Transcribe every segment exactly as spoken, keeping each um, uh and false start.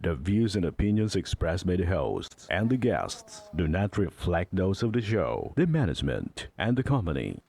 The views and opinions expressed by the hosts and the guests do not reflect those of the show, the management, and the company.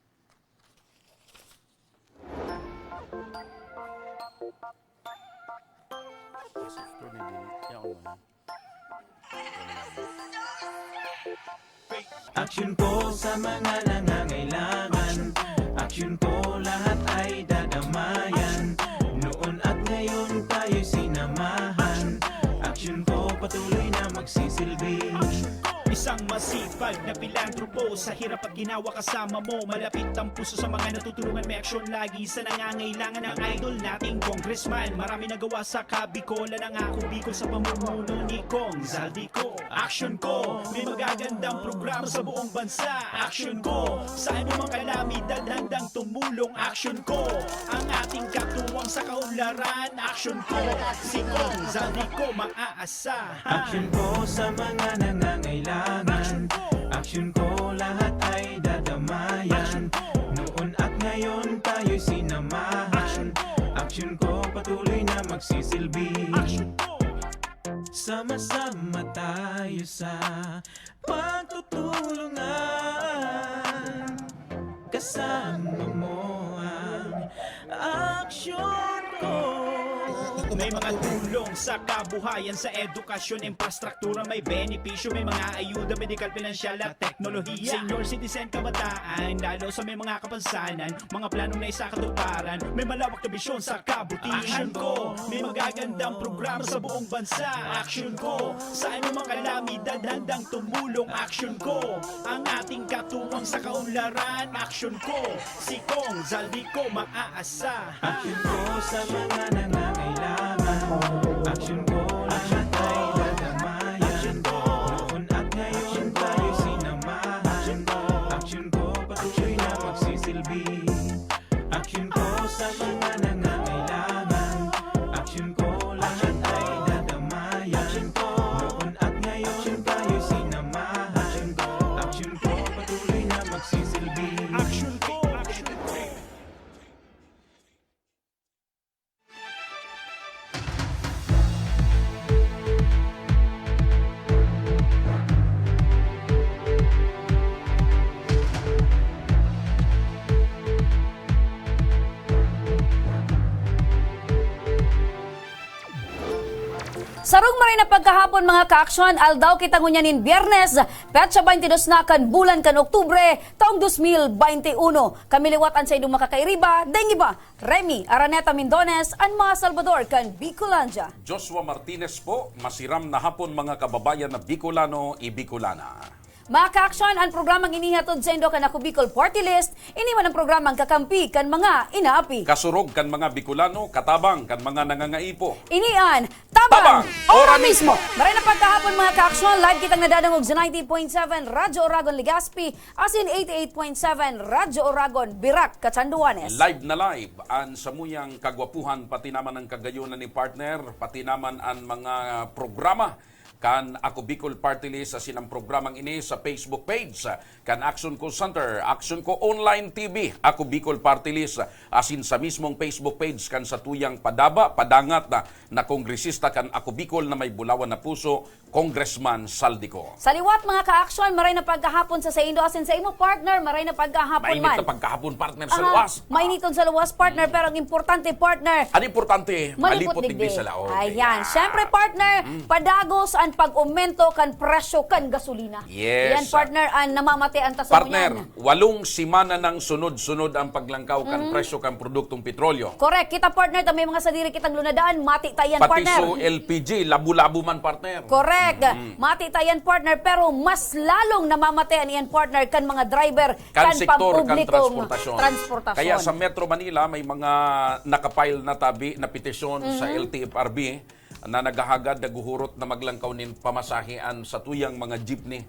Aksyon ko sa mga nangangailangan. Aksyon ko lahat ay dadamayan. Noon at ngayon tayo'y sinamahan. Aksyon ko patuloy na magsisilbi. Isang masipag na pilantropo. Sa hirap at ginawa kasama mo. Malapit ang puso sa mga natutulungan. May aksyon lagi sa nangangailangan. Ang idol nating congressman. Marami nagawa sa Kabicol. Ang ako Bicol sa pamumuno ni Cong Zaldy ko. Aksyon ko, may magagandang programa sa buong bansa. Aksyon ko, sa anumang kalamidad handang tumulong. Aksyon ko, ang ating katuwang sa kaunlaran. Aksyon ko, si Cong Zaldy ko maaasahan. Aksyon ko sa mga nangangailangan. Aksyon ko, lahat ay dadamayan. Noon at ngayon tayo'y sinamahan. Aksyon ko, patuloy na magsisilbi. Sama-sama tayo sa pagtutulungan. Kasama mo ang aksyon ko. May mga tulong sa kabuhayan, sa edukasyon, infrastruktura, may benepisyo, may mga ayuda, medikal, pinansyal at teknolohiya. Senior citizen, kabataan, lalo sa may mga kapansanan, mga planong naisakatuparan, may malawak na bisyon sa kabutihan. Aksyon ko, may magagandang programa sa buong bansa. Aksyon ko, sa anumang kalamidad handang tumulong. Aksyon ko, ang ating katuwang sa kaunlaran. Aksyon ko, si Cong Zaldy ko maaasahan. Aksyon ko sa mga nangangailangan. Aksyon ko, lahat ay dadamayan. Noon at ngayon tayo sinamahan. Aksyon ko, patuloy na magsisilbi. Aksyon ko sa mga nangangailangan. Aksyon ko, lahat ay dadamayan. Noon at ngayon tayo sinamahan. Aksyon ko, patuloy na magsisilbi. Aksyon ko, aksyon ko. Sarong maray na pagkahapon, mga kaaksyon, aldaw kita ngunyan nin Biyernes, petsa baynte dos na kan bulan kan Oktubre, taong dos mil baynte uno. Kami liwat an saindong makakairiba, daing iba, Remy Araneta Mindones, an mga Salbador kan Bicolandia. Joshua Martinez po, masiram na hapon mga kababayan na Bicolano, i-Bicolana. Mga kaaksyon, an programang ini hatod saindo kan Ako Bicol Party List, ini man an programang kakampi kan mga inaapi. Kasurog kan mga Bicolano, katabang kan mga nangangaipo. Ini an Tabang! Ora mismo! Maray na pagkahapon, mga kaaksyon, live kitang nadadangog sa ninety point seven Radyo Oragon Legazpi, asin eighty-eight point seven Radyo Oragon Virac, Catanduanes. Live na live an samuyang kagwapuhan, pati naman ang kagayonan ni partner, pati naman an mga programa kan Ako Bicol Party List asin ang programang ini sa Facebook page kan Action Call Center, Action Call Online T V, Ako Bicol Party List, asin sa mismong Facebook page kan satuyang padaba, padangat na, na kongresista kan Ako Bicol na may bulawan na puso, Congressman Saldico. Sa liwat, mga kaaksyon, maray na pagkahapon sa saindo asin sa imo, partner, maray na pagkahapon Mainit man. na pagkahapon, partner, sa Aha, luwas. Mainiton sa luwas, partner, pero ang importante, partner, Ano importante? Malipot Malipot digdi digdi. sa laog. Ayan. Ayan. Siyempre, partner, Mm. padagos ang pag-umento kan presyo kan gasolina. Yes. Yan, partner, ang namamati ang tasamunyan. Partner, walong semana nang sunod-sunod ang paglangkaw kan Mm. presyo kan produktong petrolyo. Correct. Kita, partner, ta may mga sadiri kitang lunadaan. Mati ta yan, Pati partner. so L P G, labo-labo man, partner. Correct. Mm. Mati ta yan, partner, pero mas lalong namamati an iyan, partner, kan mga driver Kan kan sektor kan pampublikong transportasyon. transportasyon. Kaya sa Metro Manila, may mga nakapile na tabi na petisyon sa Mm. L T F R B na naghahagad, naghuhurot na maglangkaw nin pamasahe an satuyang mga jeepney,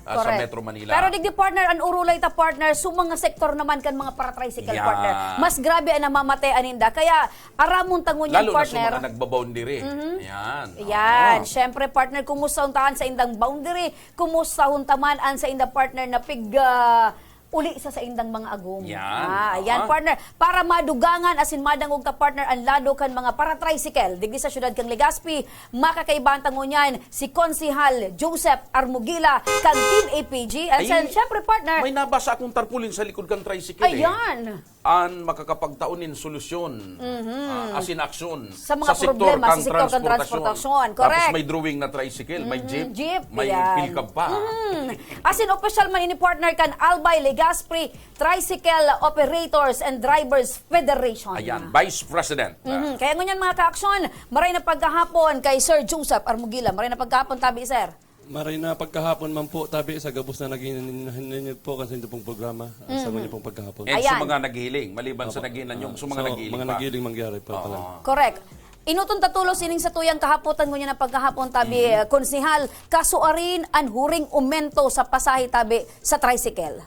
ah, sa Correct. Metro Manila. Pero digdi, partner, an urulay ta, partner, sa mga sektor naman kan mga para-tricycle, Yan. partner. Mas grabe an namamati an inda. Kaya aramon ta ngunyan, Lalo na sa partner. mga nagba-boundary. Mhm. Yan. Yan. Oo. Siyempre, partner, kumusta unta an saindang boundary? Kumusta unta man an sainda, partner, na pig, ah, uli sa saindang mga agom. Yan. Ah, ayan, Aha. partner. Para madugangan asin madangog ta, partner, ang lado kan mga para-tricycle digdi sa siyudad kan Legazpi, makakaibahan ta ngunyan si Konsehal Joseph Armugila kan Team A P G. And Ay, then, syempre, partner, May nabasa akong tarpaulin sa likod kan tricycle eh. Ayan. An makakapagtao nin solusyon ah, asin aksyon Sa mga sektor problema sa kan sektor kan transportasyon. Tapos Correct. may drawing na tricycle, may jeep, Jeep, may yan. pilkab pa. Mm. Asin, opisyal man ini, partner, kan Albay Legazpi Tricycle Operators and Drivers Federation. Ayan, Vice President. Mhm. Kaya ngunyan, mga kaaksyon, maray na pagkahapon kay Sir Joseph Armugila. Maray na pagkahapon tabi, sir. Maray na pagkahapon man po, tabi, sa gabos na naghihinanyog po kan sa inyo pong programa, ah, sa ngunyan pong pagkahapon. And sa Ayan. mga naghihiling, maliban sa Opo. naghihinanyog, Ah, sa mga so, naghihiling mga pa. naghihiling mangyari pa Oo. pala. Correct. Inuton ta tolos ining satuyang kahapotan ngunyan na pagkahapon, tabi, Mm-hmm. eh, Konsehal, kasuarin an huring umento sa pasahe, tabi, sa tricycle.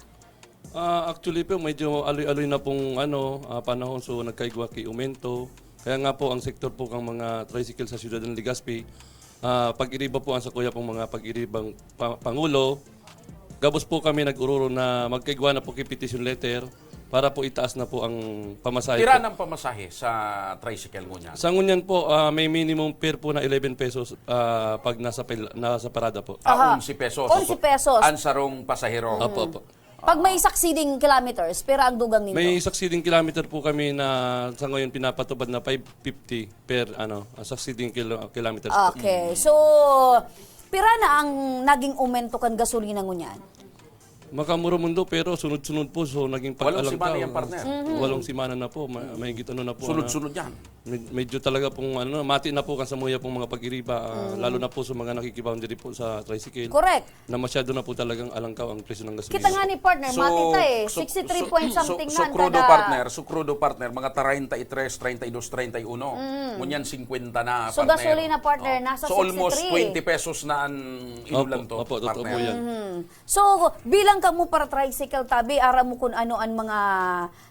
Ah, actually po, medyo aloy-aloy na pong ano, ah, panahon, so nagkaigwa ki umento. Kaya nga po, ang sektor po kang mga tricycle sa siyudad ng Legazpi, ah, pag-iriba po ang sakuya pong mga pag-iribang pa- pangulo. Gabos po kami nag-ururo na magkaigwa na po ki petition letter para po itaas na po ang pamasahe Pira po. ng pamasahe sa tricycle ngunyan? Sa ngunyan po, ah, may minimum fare po na eleven pesos ah, pag nasa, pil- nasa parada po. Ah, Aha. onse pesos. Onse pesos. Ang sarong pasahero. Opo, opo. Pag may succeeding kilometers, pira ang dugang ninyo? May succeeding kilometer po kami na sa ngayon pinapatupad na five fifty per ano, ah, succeeding kilo- kilometers po. Okay. So, pira na ang naging umento kan gasolina ngunyan? Makamuro mundo pero sunod-sunod po, so naging Walong pag-alang semana ka, yan, partner. Mm-hmm. Walong semana na po, ma- mahigit ano na po. Sunod-sunod yan. Med- medyo talaga pong ano, mati na po kan samuya pong mga pag-iriba, ah, lalo na po sa mga nakikiboundary po sa tricycle. Correct. Na masyado na po talagang alangkaw ang presyo ng gasolina. Kita nga ni partner, So, mati ta eh. so, Sixty-three point so, something so, na crudo, kada partner, so crudo, partner, mga treinta y tres, treinta y dos, treinta y uno. Ngunyan, singkwenta na, So, partner. gasolina, partner, Oh. nasa So, almost sixty-three. twenty pesos na ang inulan Opo, to, opo, totoo partner. po yan. Mhm. So, bilang kamo para tricycle, tabi, aram mo kung ano ang mga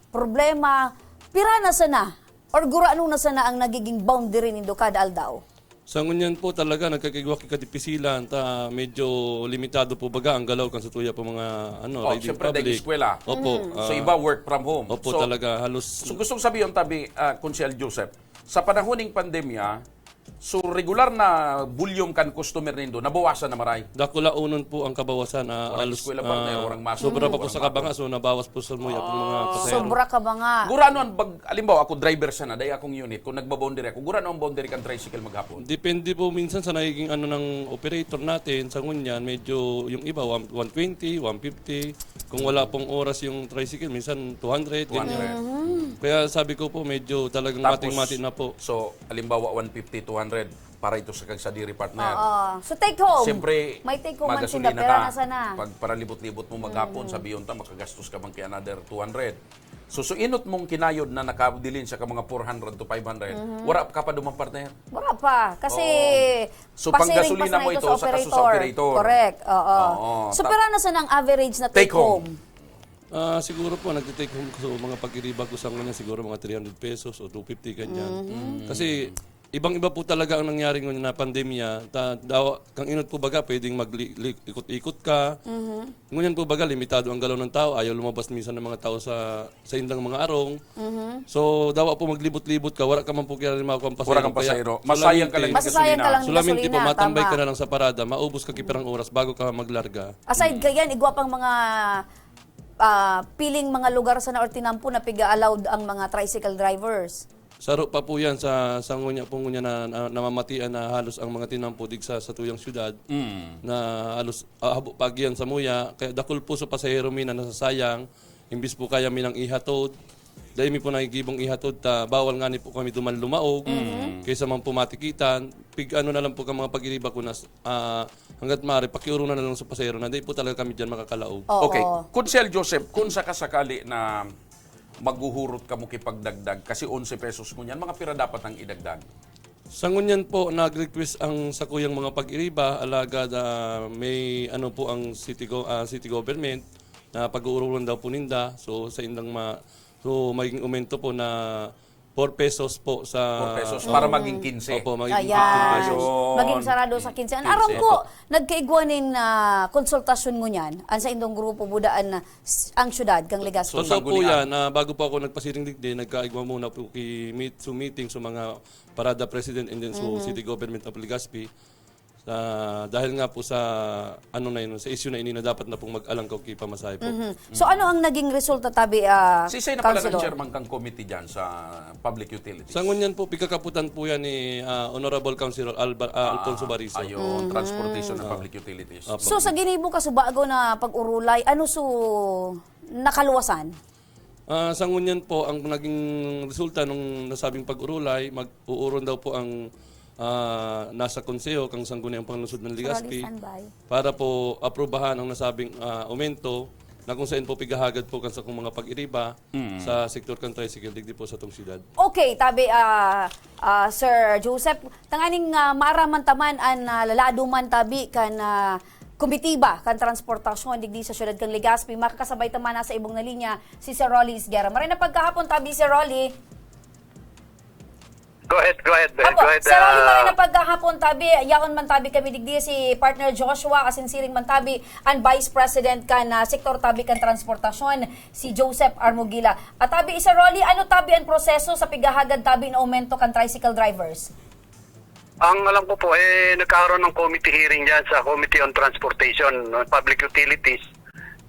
problema, pira na sana? Or gurano na sana ang nagiging boundary nindo kada aldaw? Sa ngunyan po talaga, nagkakigwa ki kadipisilan, ta medyo limitado po baga ang galaw kan sa tuya po mga ano, Oh, riding siyempre, public. Dahil eskwela. Opo. So, ah, iba work from home. Opo, So, talaga. Halos So, gustong sabihin, tabi, ah, Konsehal Joseph, sa panahon ng pandemya, so regular na volume kan customer nindo, nabawasan na maray. Dakulaonon po ang kabawasan. Ah, Walang halos, eskwela, partner, ah, walang mask, sobra pa po walang sa kabanga, bako. So nabawas po sa muya po mga Ah. pasahero. Sobra ka ba nga? Gurano ang bag, alimbawa, ako driver sana, dahil akong unit, kung nagbaboundary ako, gurano ang boundary kan tricycle maghapon? Depende po minsan sa nagiging ano ng operator natin. Sa ngunyan, medyo yung iba, one- one twenty, one fifty. Kung wala pong oras yung tricycle, minsan two hundred, ganyan. Two hundred. Kaya sabi ko po, medyo talagang Tapos, mating-mati na po. So, alimbawa, one fifty, two hundred, para ito sa kagsadiri, partner. Oo. So, take home. Siyempre, May take home man magasolina sila, pera ka. na sana. Pag paralibot-libot mo maghapon, sabiyon ta, makagastos ka man ki another two hundred. So, so inot mong kinayod na nakabilin siya ka mga four hundred to five hundred, wala ka pa duman, partner? Wala pa. Kasi, Oo. So, pasiring panggasolina pa sana mo ito ito, sa saka sa operator. operator. Correct. Oo. Oo. So, Tap- pira na sana ang average na take, Take home. home? Ah, siguro po, nagtitake home ko sa mga pag-iriba ko sa ngunyan, siguro mga three hundred pesos o two fifty, ganyan. Kasi, ibang-iba po talaga ang nangyari ngunyan na pandemya. Ta, daw, kang inot po baga, pwedeng mag-ikot-ikot ka. Ngunyan po baga, limitado ang galaw ng tao. Ayaw lumabas minsan ng mga tao sa, sa indang mga arong. So, dawa po maglibot-libot ka, wala ka man po kaya rin makuha ang Wala kang pasahero. pasahero. Masayang ka lang Masasayang ka lang Solamente po, gasolina, matambay tama. Ka na lang sa parada, maubos ka ki pirang oras bago ka maglarga. Aside kayan, igwa pang mga ah, piling mga lugar sana or tinampo na piga-allowed ang mga tricycle drivers? Saro pa po yan sa, sa ngunya po ngunya na, na namamatian na halos ang mga tinampo digsa sa tuyang syudad Mm. na halos ah, habo pa giyan sa muya. Kaya dakul po sa pasahero mi na nasasayang, imbis po kaya mi nang ihatod, dahil mi po nagigibong ihatod ta bawal nga ni po kami duman lumaog, kaysa man po matikitan, pig ano na lang po ka mga pag-iriba ko na ah, hanggat maaari, pakiurunan na lang sa pasahero na di po talaga kami dyan makakalaog. Oo. Okay. Konsehal Joseph, kung sakasakali na maghuhurot kamo kipagdagdag, kasi onse pesos ngunyan, mga pira dapat ang idagdag? Sa ngunyan po, nag-request ang sakuyang mga pag-iriba, alagad ah, may ano po ang city, go, ah, city government na pag-uurulan daw po ninda. So, sa indang ma, so, maging umento po na four pesos po sa Four pesos para Oo. maging quince. Opo, magiging Ayan. quince pesos. Ayun. Maging sarado sa quince. An Quince. aram ko, Opo. nagkaigwa nin, ah, konsultasyon ngunyan, an saindong grupo, Budaan, ah, s-, ang syudad, kang Legazpi. So, Totoo po sanggunian. yan. Ah, bago po ako nagpasiring digdi, nagkaigwa muna po ki meet-, so meeting sa mga Parada President and then so Mhm. City Government of Legazpi. Sa, dahil nga po sa, ano na yun, sa issue na ini na dapat na pong mag-alangkaw ki pamasahe po. Mhm. So, ano ang naging resulta, tabi, ah, Sisay na pala ang Councilor? chairman kang committee dyan sa public utilities? Sa ngunyan po, pigkakaputan po yan ni, ah, Honorable Councilor Alba-, ah, Ah, Alfonso Bariso. ayun, Mhm. transportation and Ah. public utilities. Opo. So, sa ginibo ka, so bago na pag-urulay, ano so nakaluwasan? Ah, sa ngunyan po, ang naging resulta nung nasabing pag-urulay, mag-uuron daw po ang, ah, nasa konseho, kang Sangguniang Panlungsod ng Legazpi, Sorry, standby. para po aprubahan ang nasabing, ah, aumento na kung saan po pighahagad po kan sakong mga pag-iriba Mm. sa sektor kan tricycle, digdi po sa tong siyudad. Okay, tabi, ah, ah, Sir Joseph, tanganing, ah, maaraman ta man an, ah, lalado man tabi kan, ah, komitiba kan transportasyon digdi sa siyudad kan Legazpi. Makakasabay ta man na sa ibong na linya si Sir Rolly Isguera. Maray na pagkahapon tabi, Sir Rolly. Go ahead, go ahead, Apo, go ahead, Sir Rolly, ah, maray na pagkahapon tabi, yaon man tabi kami digdi si Partner Joshua, asin siring man tabi, an Vice President kan, ah, sektor tabi kan transportasyon, si Joseph Armugila. At tabi, Sir Rolly, ano tabi an proseso sa pighahagad tabi na aumento kan tricycle drivers? Ang alam ko po, eh, nagkakaroon ng committee hearing dyan sa Committee on Transportation, no, Public Utilities.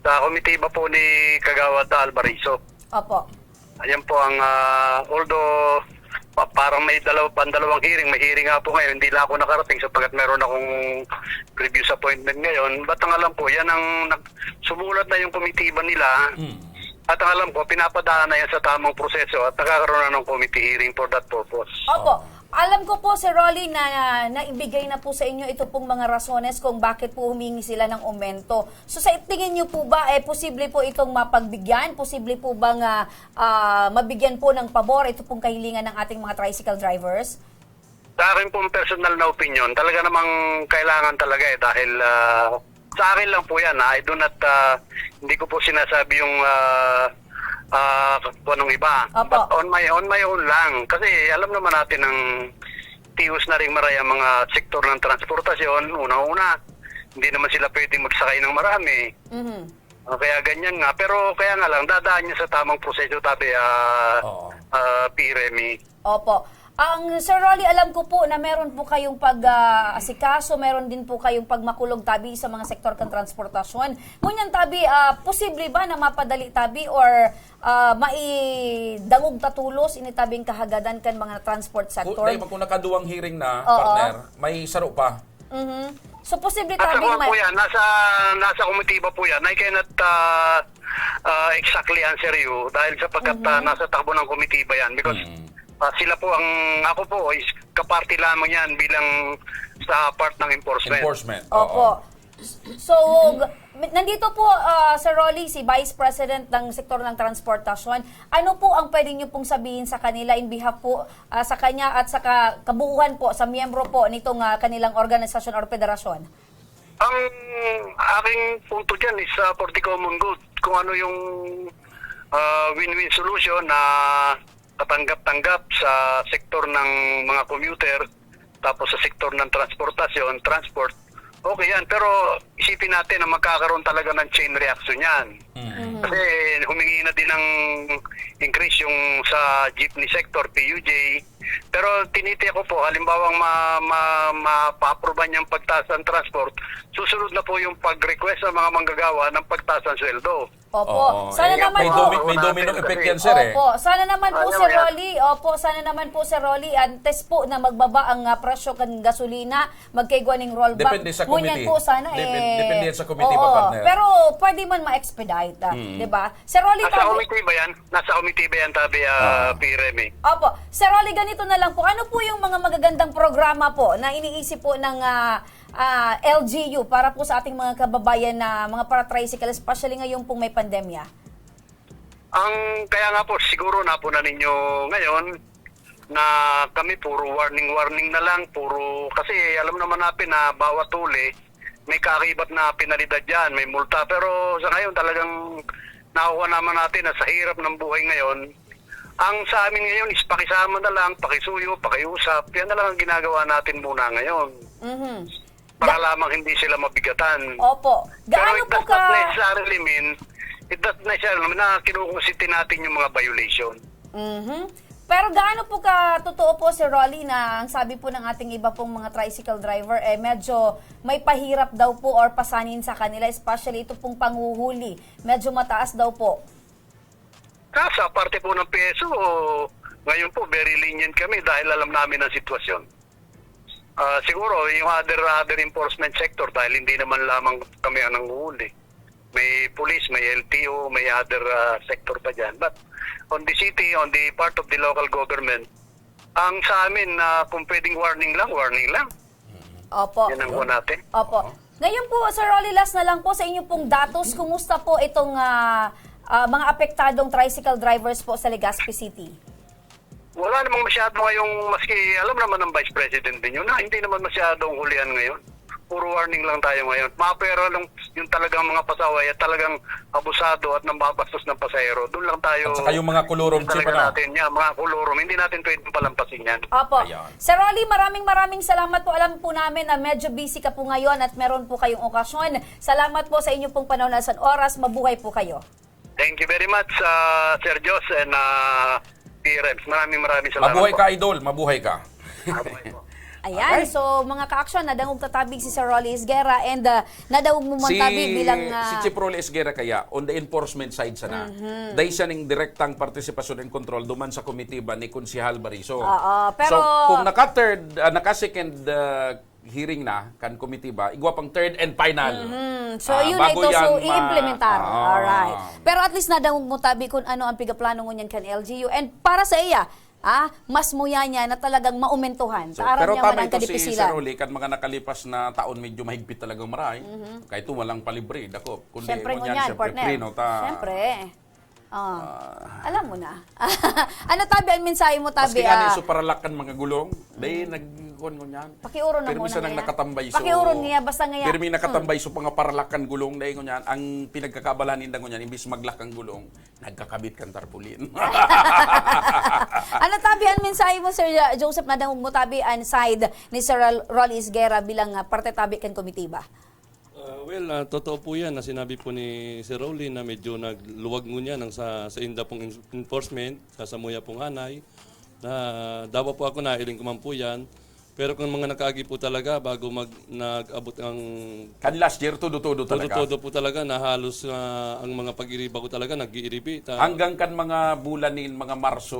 Sa committee ba po ni Kagawad Alvarizo? Opo. Ayan po ang, ah, although pa-, parang may dalaw-, pandalawang hearing, may hearing nga po ngayon, hindi lang ako nakarating sapagkat meron akong previous appointment ngayon. But ang alam ko, yan ang nag-, sumulat na yung komitiba nila. Mm. At ang alam ko, pinapadaan na yan sa tamang proseso at nagkakaroon na ng committee hearing for that purpose. Opo. Oo. Alam ko po, Sir Rolly, na naibigay na po sa inyo ito pong mga rasones kung bakit po humingi sila ng aumento. So, sa tingin niyo po ba, eh, posible po itong mapagbigyan? Posible po bang, ah, ah, mabigyan po ng pabor ito pong kahilingan ng ating mga tricycle drivers? Sa akin pong personal na opinion, talaga namang kailangan talaga eh, dahil, ah, sa akin lang po yan, ah, I do not, ah, hindi ko po sinasabi yung, ah, ah, kung anong iba. Opo. But on my, on my own lang, kasi alam naman natin ang tios na ring maray ang mga sektor ng transportasyon, unang-una, hindi naman sila pwedeng magsakay ng marami. Mhm. Ah, kaya ganyan nga. Pero kaya nga lang, dadaan niya sa tamang proseso, tabi, ah, Oo. ah, P Remy. Opo. Ang, Sir Rolly, alam ko po na meron po kayong pag, ah, asikaso, meron din po kayong pagmakulog tabi sa mga sektor kan transportasyon. Ngunyan tabi, ah, posible ba na mapadali tabi or, ah, maidangog ta tolos ini tabing kahagadan kan mga transport Ku-, sector? Dahil kung nakaduwang hearing na, Oo. partner, may saro pa. Mhm. So, posible Nasa tabi kuwan ma- po yan, nasa, nasa komitiba po yan. I cannot, ah, ah, exactly answer you dahil sapagkat, ah, Mhm. nasa takbo ng komitiba yan because, Mm. ah, sila po ang, ako po is kaparte lamang yan bilang sa part ng enforcement. Enforcement, Opo. oo. So, g-, nandito po, ah, Sir Rolly, si Vice President ng sektor ng transportasyon. Ano po ang pwede niyo pong sabihin sa kanila in behalf po, ah, sa kanya at sa ka-, kabuuan po, sa miyembro po nitong, ah, kanilang organisasyon or federasyon? Ang aking punto dyan is, ah, for the common good. Kung ano yung, ah, win-win solution na katanggap-tanggap sa sektor ng mga commuter, tapos sa sektor ng transportasyon, transport, okay yan. Pero isipin natin na magkakaroon talaga ng chain reaction yan. Mm. Mhm. Kasi humingi na din ng increase yung sa jeepney sector, P U J. Pero tinitiyak ko po, halimbawang ma-, ma-, mapaaproban niyang pagtaas ng transport, susunod na po yung pag-request ng mga manggagawa ng pagtaas ng sweldo. Opo. Oo. Sana Eh, naman may po. domi-, may domino Natin effect kasi. yan, sir, eh. Opo. Sana naman po, Ano Sir yan? Rolly. Opo, sana naman po, Sir Rolly. Antes po na magbaba ang, ah, presyo kan gasolina, magkaigwa ning rollback. Depende sa Ngunyan committee. po, sana, Depende, eh. depende yan sa committee, Oo. partner. Pero pwede man ma-expedite, ah, Mm. di ba? Sir Rolly, Nasa tabi- committee ba yan? Nasa committee ba yan, tabi, ah, Ah. P Remy? Opo. Sir Rolly, ganito na lang po. Ano po yung mga magagandang programa po na iniisip po ng, ah, ah, L G U para po sa ating mga kababayan na mga para-tricycle, especially ngayon pong may pandemya? Ang, kaya nga po, siguro napunan ninyo ngayon na kami puro warning, warning na lang, puro, kasi alam naman natin na bawat huli, may kaakibat na penalidad yan, may multa. Pero sa ngayon, talagang nakukuha naman natin na sa hirap ng buhay ngayon, Ang sa amin ngayon is pakisama na lang, pakisuyo, pakiusap. Yan na lang ang ginagawa natin muna ngayon. Mhm. Para lamang hindi sila mabigatan. Opo. Pero Gaano it po does not ka... necessarily mean, it does not necessarily mean na kinukusiti natin yung mga violation. Mhm. Pero gaano po ka totoo po, Sir Rolly, na ang sabi po ng ating iba pong mga tricycle driver, eh medyo may pahirap daw po or pasanin sa kanila, especially ito pong panghuhuli. Medyo mataas daw po. Sa parte po ng P S O, ngayon po, very lenient kami dahil alam namin ang sitwasyon. Ah, siguro, yung other, other enforcement sector, dahil hindi naman lamang kami ang nanguhuli. May police, may L T O, may other ah, sector pa dyan. But on the city, on the part of the local government, ang sa amin, na kung pwedeng warning lang, warning lang. Opo. Yan ang kuha natin. Opo. Ngayon po, Sir Rolly, last na lang po sa inyo pong datos, kumusta po itong ah, ah, mga apektadong tricycle drivers po sa Legazpi City? Wala namang masyado ngayong, maski alam naman ng Vice President ninyo na hindi naman masyadong hulihan ngayon. Puro warning lang tayo ngayon. Mapera lang yung talagang mga pasaway at talagang abusado at nambabastos ng pasahero. Doon lang tayo... At saka yung mga kulurum, Talaga Chief, ano? natin, yan, mga kulurum. Hindi natin pwedeng palampasin yan. Opo. Ayan. Sir Rolly, maraming maraming salamat po. Alam po namin na medyo busy ka po ngayon at meron po kayong okasyon. Salamat po sa inyo pong panahon at sa oras. Mabuhay po kayo. Thank you very much, ah, Sir Jos and uh, P R Ms. Maraming maraming salamat Mabuhay po. ka, Idol. Mabuhay ka. Mabuhay po. Ayan, Okay. so mga ka-action, nadangog ta tabi si Sir Rolly Isguera and ah, nadangog mo man tabi bilang ah, Si Chief Rolly Esguerra kaya, on the enforcement side sana, dahil siya ning direktang partisipasyon and control duman sa komitiba ni Konsehal Bariso. Oo, pero So, kung naka-third, ah, naka-second ah, hearing na kan komitiba, igwa pang third and final. Mm, so, Ah, yun na bago ito. yan So, ma- i-implementar. Ah. Alright. Pero at least nadangog mo tabi kung ano ang pigaplano ngunyan kan L G U. And para sa iya, ah, mas muya niya na talagang maumentuhan. So, Sa aram pero niya tama man ang ito si Sir kadipisilan. Rolly, kan mga nakalipas na taon, medyo mahigpit talagang maray. Kahit walang palibre, dako. Kundi Siyempre, ngunyan, ngunyan, siyempre, partner. preno ta. Siyempre. Ah, alam mo na. Ano tabi ang mensahe mo tabi? Maski nga ah, ni so paralakan mga gulong, dahil nagkuhan ko niyan. Pakiuron na Pirmi muna sanang ngayon. Nakatambay so, Pakiuron niya, basta ngayon. Pirmi nakatambay so mga paralakan gulong, dahil ko niyan, ang pinagkakabalahan ninda ko niyan, imbis maglakang gulong, nagkakabit kan tarpaulin. Ano tabi ang mensahe mo, Sir Joseph, nadangog mo tabi ang side ni Sir Rol- Rolly Isguera bilang ah, parte tabi kan komitiba? Ah, well, ah, totoo po yan na sinabi po ni Sir Rolly na medyo nagluwag ngunyan ang sa, sa inda pong en- enforcement, sa samuya pong hanay. Na dawa po ako, nailing ko man po yan. Pero kung mga nakaagi po talaga, bago mag, nag-abot ang Kan last year, todo-todo talaga. todo-todo po talaga, na halos ah, ang mga pag-iriba ko talaga, nag-iiribi. Ta- Hanggang kan mga bulan ni mga Marso,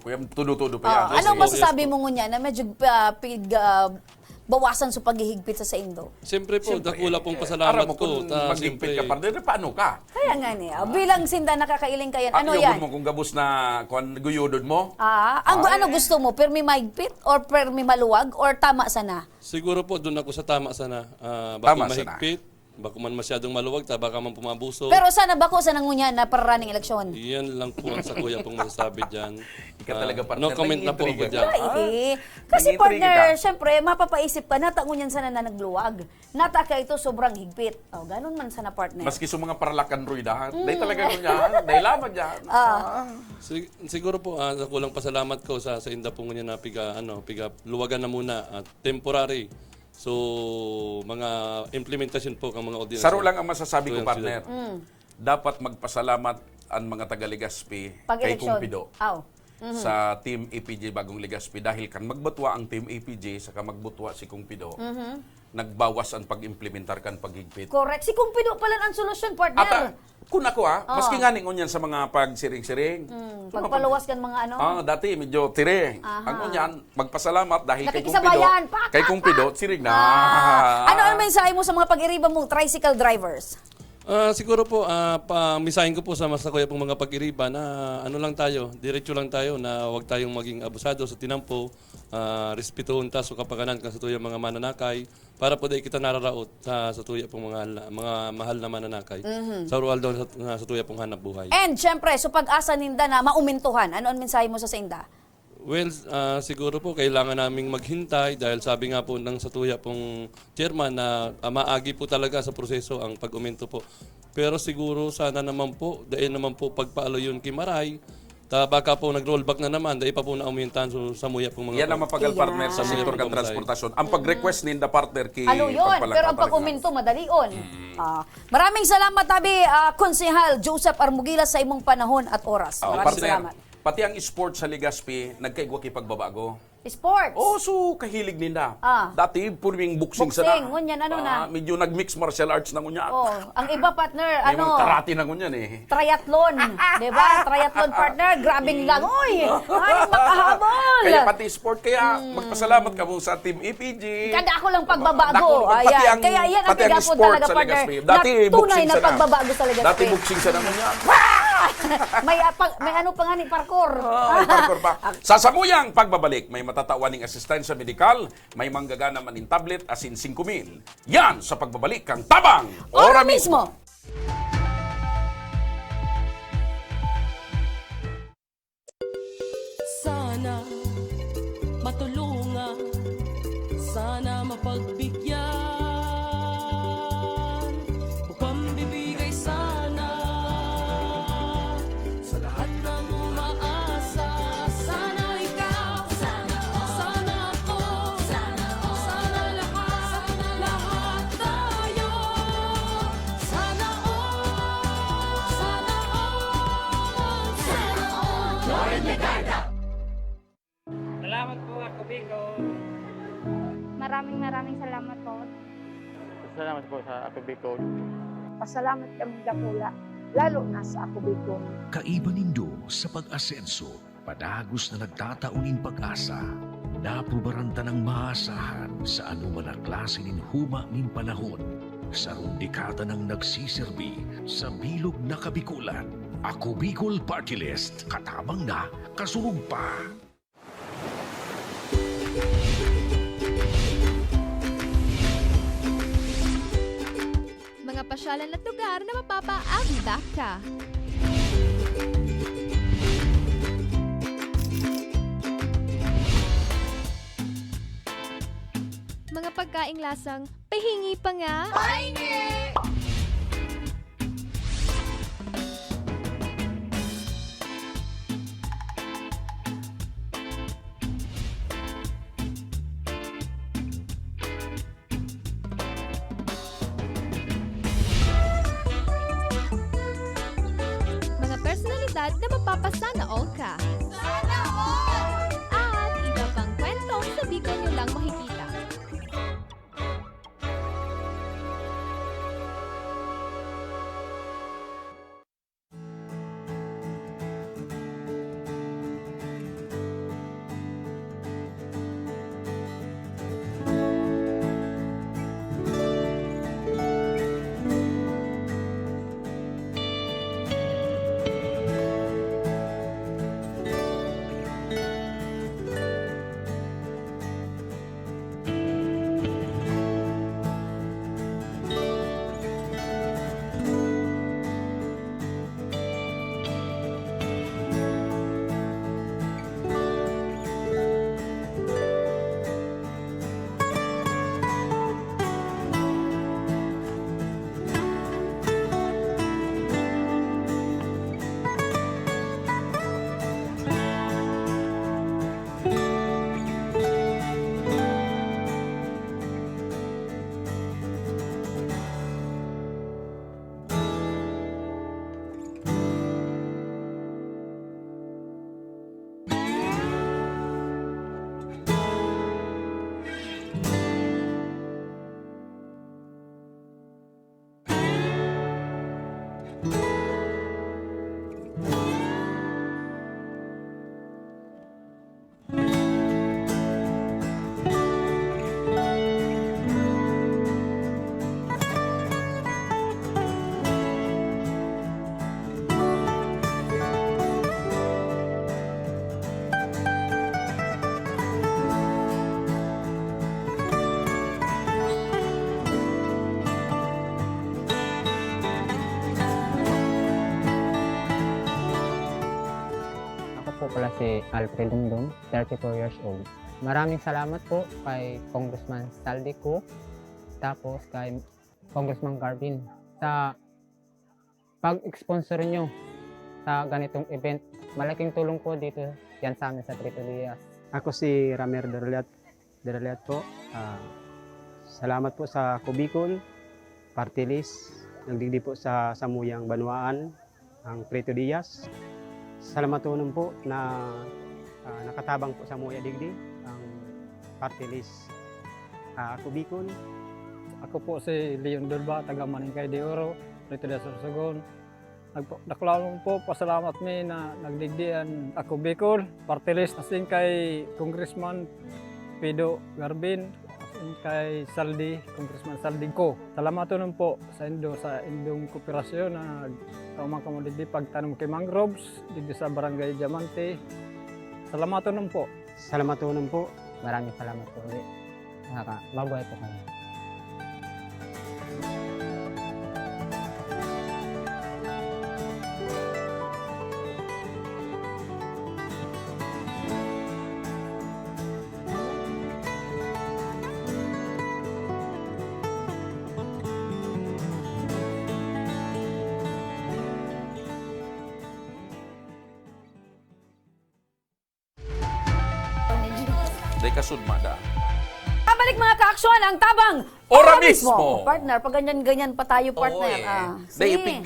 kuya, todo-todo pa yan. Ah, anong yes, masasabi yes, mo ngunyan na medyo ah, pig, ah, bawasan sa paghihigpit sa saindo? Siyempre po, Siyempre, dakula pong eh, pasalamat aram mo, ko. kung Ta, maghigpit siyempre, ka, partner, paano ka? Kaya nga niya, bilang sinda nakakailing kayan, Ah, ano yung yan? mo kung gabos na kuan, guyodod mo? Ah, ang Ah, ano eh. gusto mo? Pirmi mahigpit or pirmi maluwag or tama sana? Siguro po, doon ako sa tama sana. Ah, bako Tama sana. mahigpit, bako man masyadong maluwag, ta baka man pumabuso. Pero sana bako sa nangunyan na pararaning eleksyon. Yan lang po ang sa kuya pong masasabi dyan. Ikaw Ah, talaga, partner, no comment na po ako nangintriga dyan. ka. Ay, eh. Ah, Kasi nangintriga partner, ka. syempre, mapapaisip ka, nata ngunyan sana na nagluwag. Nata ka ito sobrang higpit. O, ganun man sana partner. Maski sa mga paralakan, Roy, dahan. Dahil talaga ngunyan, dahil lamang dyan. Ah. Sig- siguro po, ah, sa kulang pasalamat ko sa, sa inda po ngunyan na piga, ano, piga luwagan na muna at temporary. So, mga implementasyon po ng mga ordinance. Saro lang ang masasabi ko, Tuyang partner. sila. Dapat magpasalamat ang mga taga Legazpi kay Pag-eleksyon. Kumpido Aw. sa Team A P J Bagong Legazpi dahil kan magbutwa ang Team A P J saka magbutwa si Kumpido, nagbawas ang pag-implementar kan paghigpit. Correct. Si Kumpido pala ang solusyon, partner. Ata, kung ako ha, Oo. maski nga ning unyan sa mga pagsiring-siring. Hmm, Kung pagpaluwas kan mga ano. Ah, dati medyo tire. Aha. Ang unyan, magpasalamat dahil kay Nakikisabayan. Kumpido, kay Kumpido, siring na. Ah, ano ang mensahe mo sa mga pag-iriba mong tricycle drivers? Ah, siguro po, ah, pa, misahin ko po sa masakuya pong mga pag-iriba na ano lang tayo, diretso lang tayo na huwag tayong maging abusado sa tinampo, ah, respetuhon ta so kapakanan kan sa tuyang mga mananakay para po dai kita nararaot sa, sa tuya pong mga, mga mahal na mananakay. Sa oral daw sa, na sa tuya pong hanap buhay. And syempre, so pag-asa ninda na maumintuhan, ano ang mensahe mo sa sainda? Well, ah, siguro po kailangan naming maghintay dahil sabi nga po ng satuya pong chairman na ah, maagi po talaga sa proseso ang pag-umento po. Pero siguro sana naman po, dahil naman po pagpaalo yun kay Maray, Ta baka po nag-rollback na naman, dai pa po naumintahan, so samuya pong mga Yan ang mapagal, Iya. partner, sa Samuya sektor pong kan gabsay. transportasyon. Ang pag-request ninda, partner, ki Ano yun? pagpalag Pero ang patag pag-uminto, na. madali on. Mm. Ah, maraming salamat, tabi, ah, Konsehal Joseph Armugila, sa imong panahon at oras. Oh, Maraming partner, salamat. pati ang sports sa Legazpi, nagkaigwa ki pagbabago. Sports? Oh, so kahilig ninda. Ah. Dati, purming boxing Boxing, sana. ngunyan, ano na? Ah, medyo nag-mixed martial arts na ngunyan. Oh, ang iba, partner, May ano, mga karate na ngunyan eh. triathlon, di ba? Triathlon, partner, grabing Mm. langoy. Ay, makahabol. Kaya pati sport, kaya Mm. magpasalamat kamo sa Team A P G. Kada ako lang pagbabago. Dako, pati Ayan. ang, Kaya yan ang pati ang kagapon sport talaga, sa partner. Legazpi. Dati Na tunay boxing na sana. pagbabago sa Legazpi. Dati boxing sana ngunyan. May, ah, pag, may ano pa nga ni parkour. Ah, may parkour pa. Sa samuyang pagbabalik, may matatawan ning asistensya medikal, may manggagana man nin tablet asin singko mil. Yan sa pagbabalik kan Tabang Ora Ora mismo! Sana matulungan, sana mapagbigyan. Bukang bibigay sana sa lahat ng umaasa. Sana ikaw, sana ako, sana lahat, lahat tayo. Sana all, sana all, sana all. Salamat po, Ako Bicol. Maraming, maraming salamat po. Salamat po sa Ako Bicol. Pasalamat kami dakula, lalo na sa Ako Bicol. Kaiba nindo sa pag-asenso, padagos na nagtatao nin pag-asa. Naaprubaran tanang maasahan sa anoman na klase nin huma nin panahon. Sarong dekada nang nagsiserbi sa bilog na Kabikolan. Ako Bicol Party List, katabang na, kasurog pa. Mga pasyalan at lugar na mapapaabibak ka. Mga pagkaing lasang pahingi pa nga. Pahingi! Mga personalidad na mapapasana all ka. Sana all! At iba pang kwentong sa Bicol nyo lang makikita. Ako po pala si Alfred Dungdung, thirty-four years old. Maraming salamat po kay Congressman Zaldy Co, tapos kay Congressman Garvin sa pag-sponsor nyo sa ganitong event. Malaking tulong po dito yan sa amin sa Prieto Diaz. Ako si Ramer Derliat, Derliat po. Ah, salamat po sa Ako Bicol Party List. Nagdigdi po sa samuyang banwaan ang Prieto Diaz. Salamatonon po na, ah, nakatabang po samuya digdi ang Party List, ah, Ako Bicol. Ako po si Leon Durba, taga Maningkay de Oro, Prieto Diaz, Sorsogon. Nagpa-, dakula lang po, pasalamat mi na nagdigdi an Ako Bicol Party List, asin kay Congressman Pido Garbin, asin kay Saldi, Congressman Saldi ko. Salamatonon po saindo sa indong kooperasyon na nagtao man kamo digdi pagtanom ki mangroves digdi sa Barangay Diamante. Salamatonon po. Salamatonon po. Maraming salamat po ulit. Nakaka-, mabuhay po kayo. Dai kasudma da. Pabalik, mga ka-aksyon, ang tabang. Ora mismo. Partner, pag ganyan-ganyan pa tayo, partner. Oo, eh. Ah, Dai, sige. pig,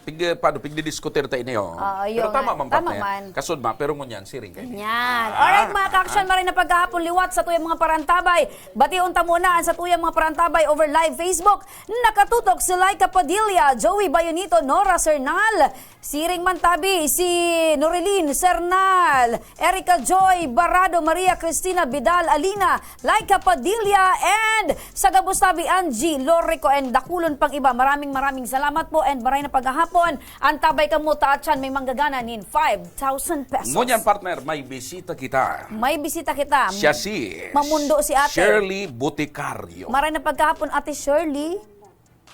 pig, paano, pigdidiskutir tayo niyo. Ah, Pero ayun tama nga. man, Tama partner. man. Kasudma, pero ngunyan, siring kayo. Yan. Ah, Alright, mga ka-aksyon, ah. maray na pagkahapon liwat sa tuyang mga parantabay. Bation ta muna ang sa tuyang mga parantabay over live Facebook. Nakatutok si Laika Padilla, Joey Bayonito, Nora Sernal, Siring man tabi si Norilyn Sernal, Erica Joy Barado, Maria Cristina Vidal, Alina, Laika Padilla, and sa gabos tabi, Angie Lorico, and dakulon pang iba. Maraming, maraming salamat po, and maray na paghahapon. Antabay kamo, ta atyan may manggagana nin five thousand pesos. Ngunyan, partner, may bisita kita. May bisita kita. Siya si Mamundo si ate. Shirley Boticario. Maray na paghahapon, Ate Shirley.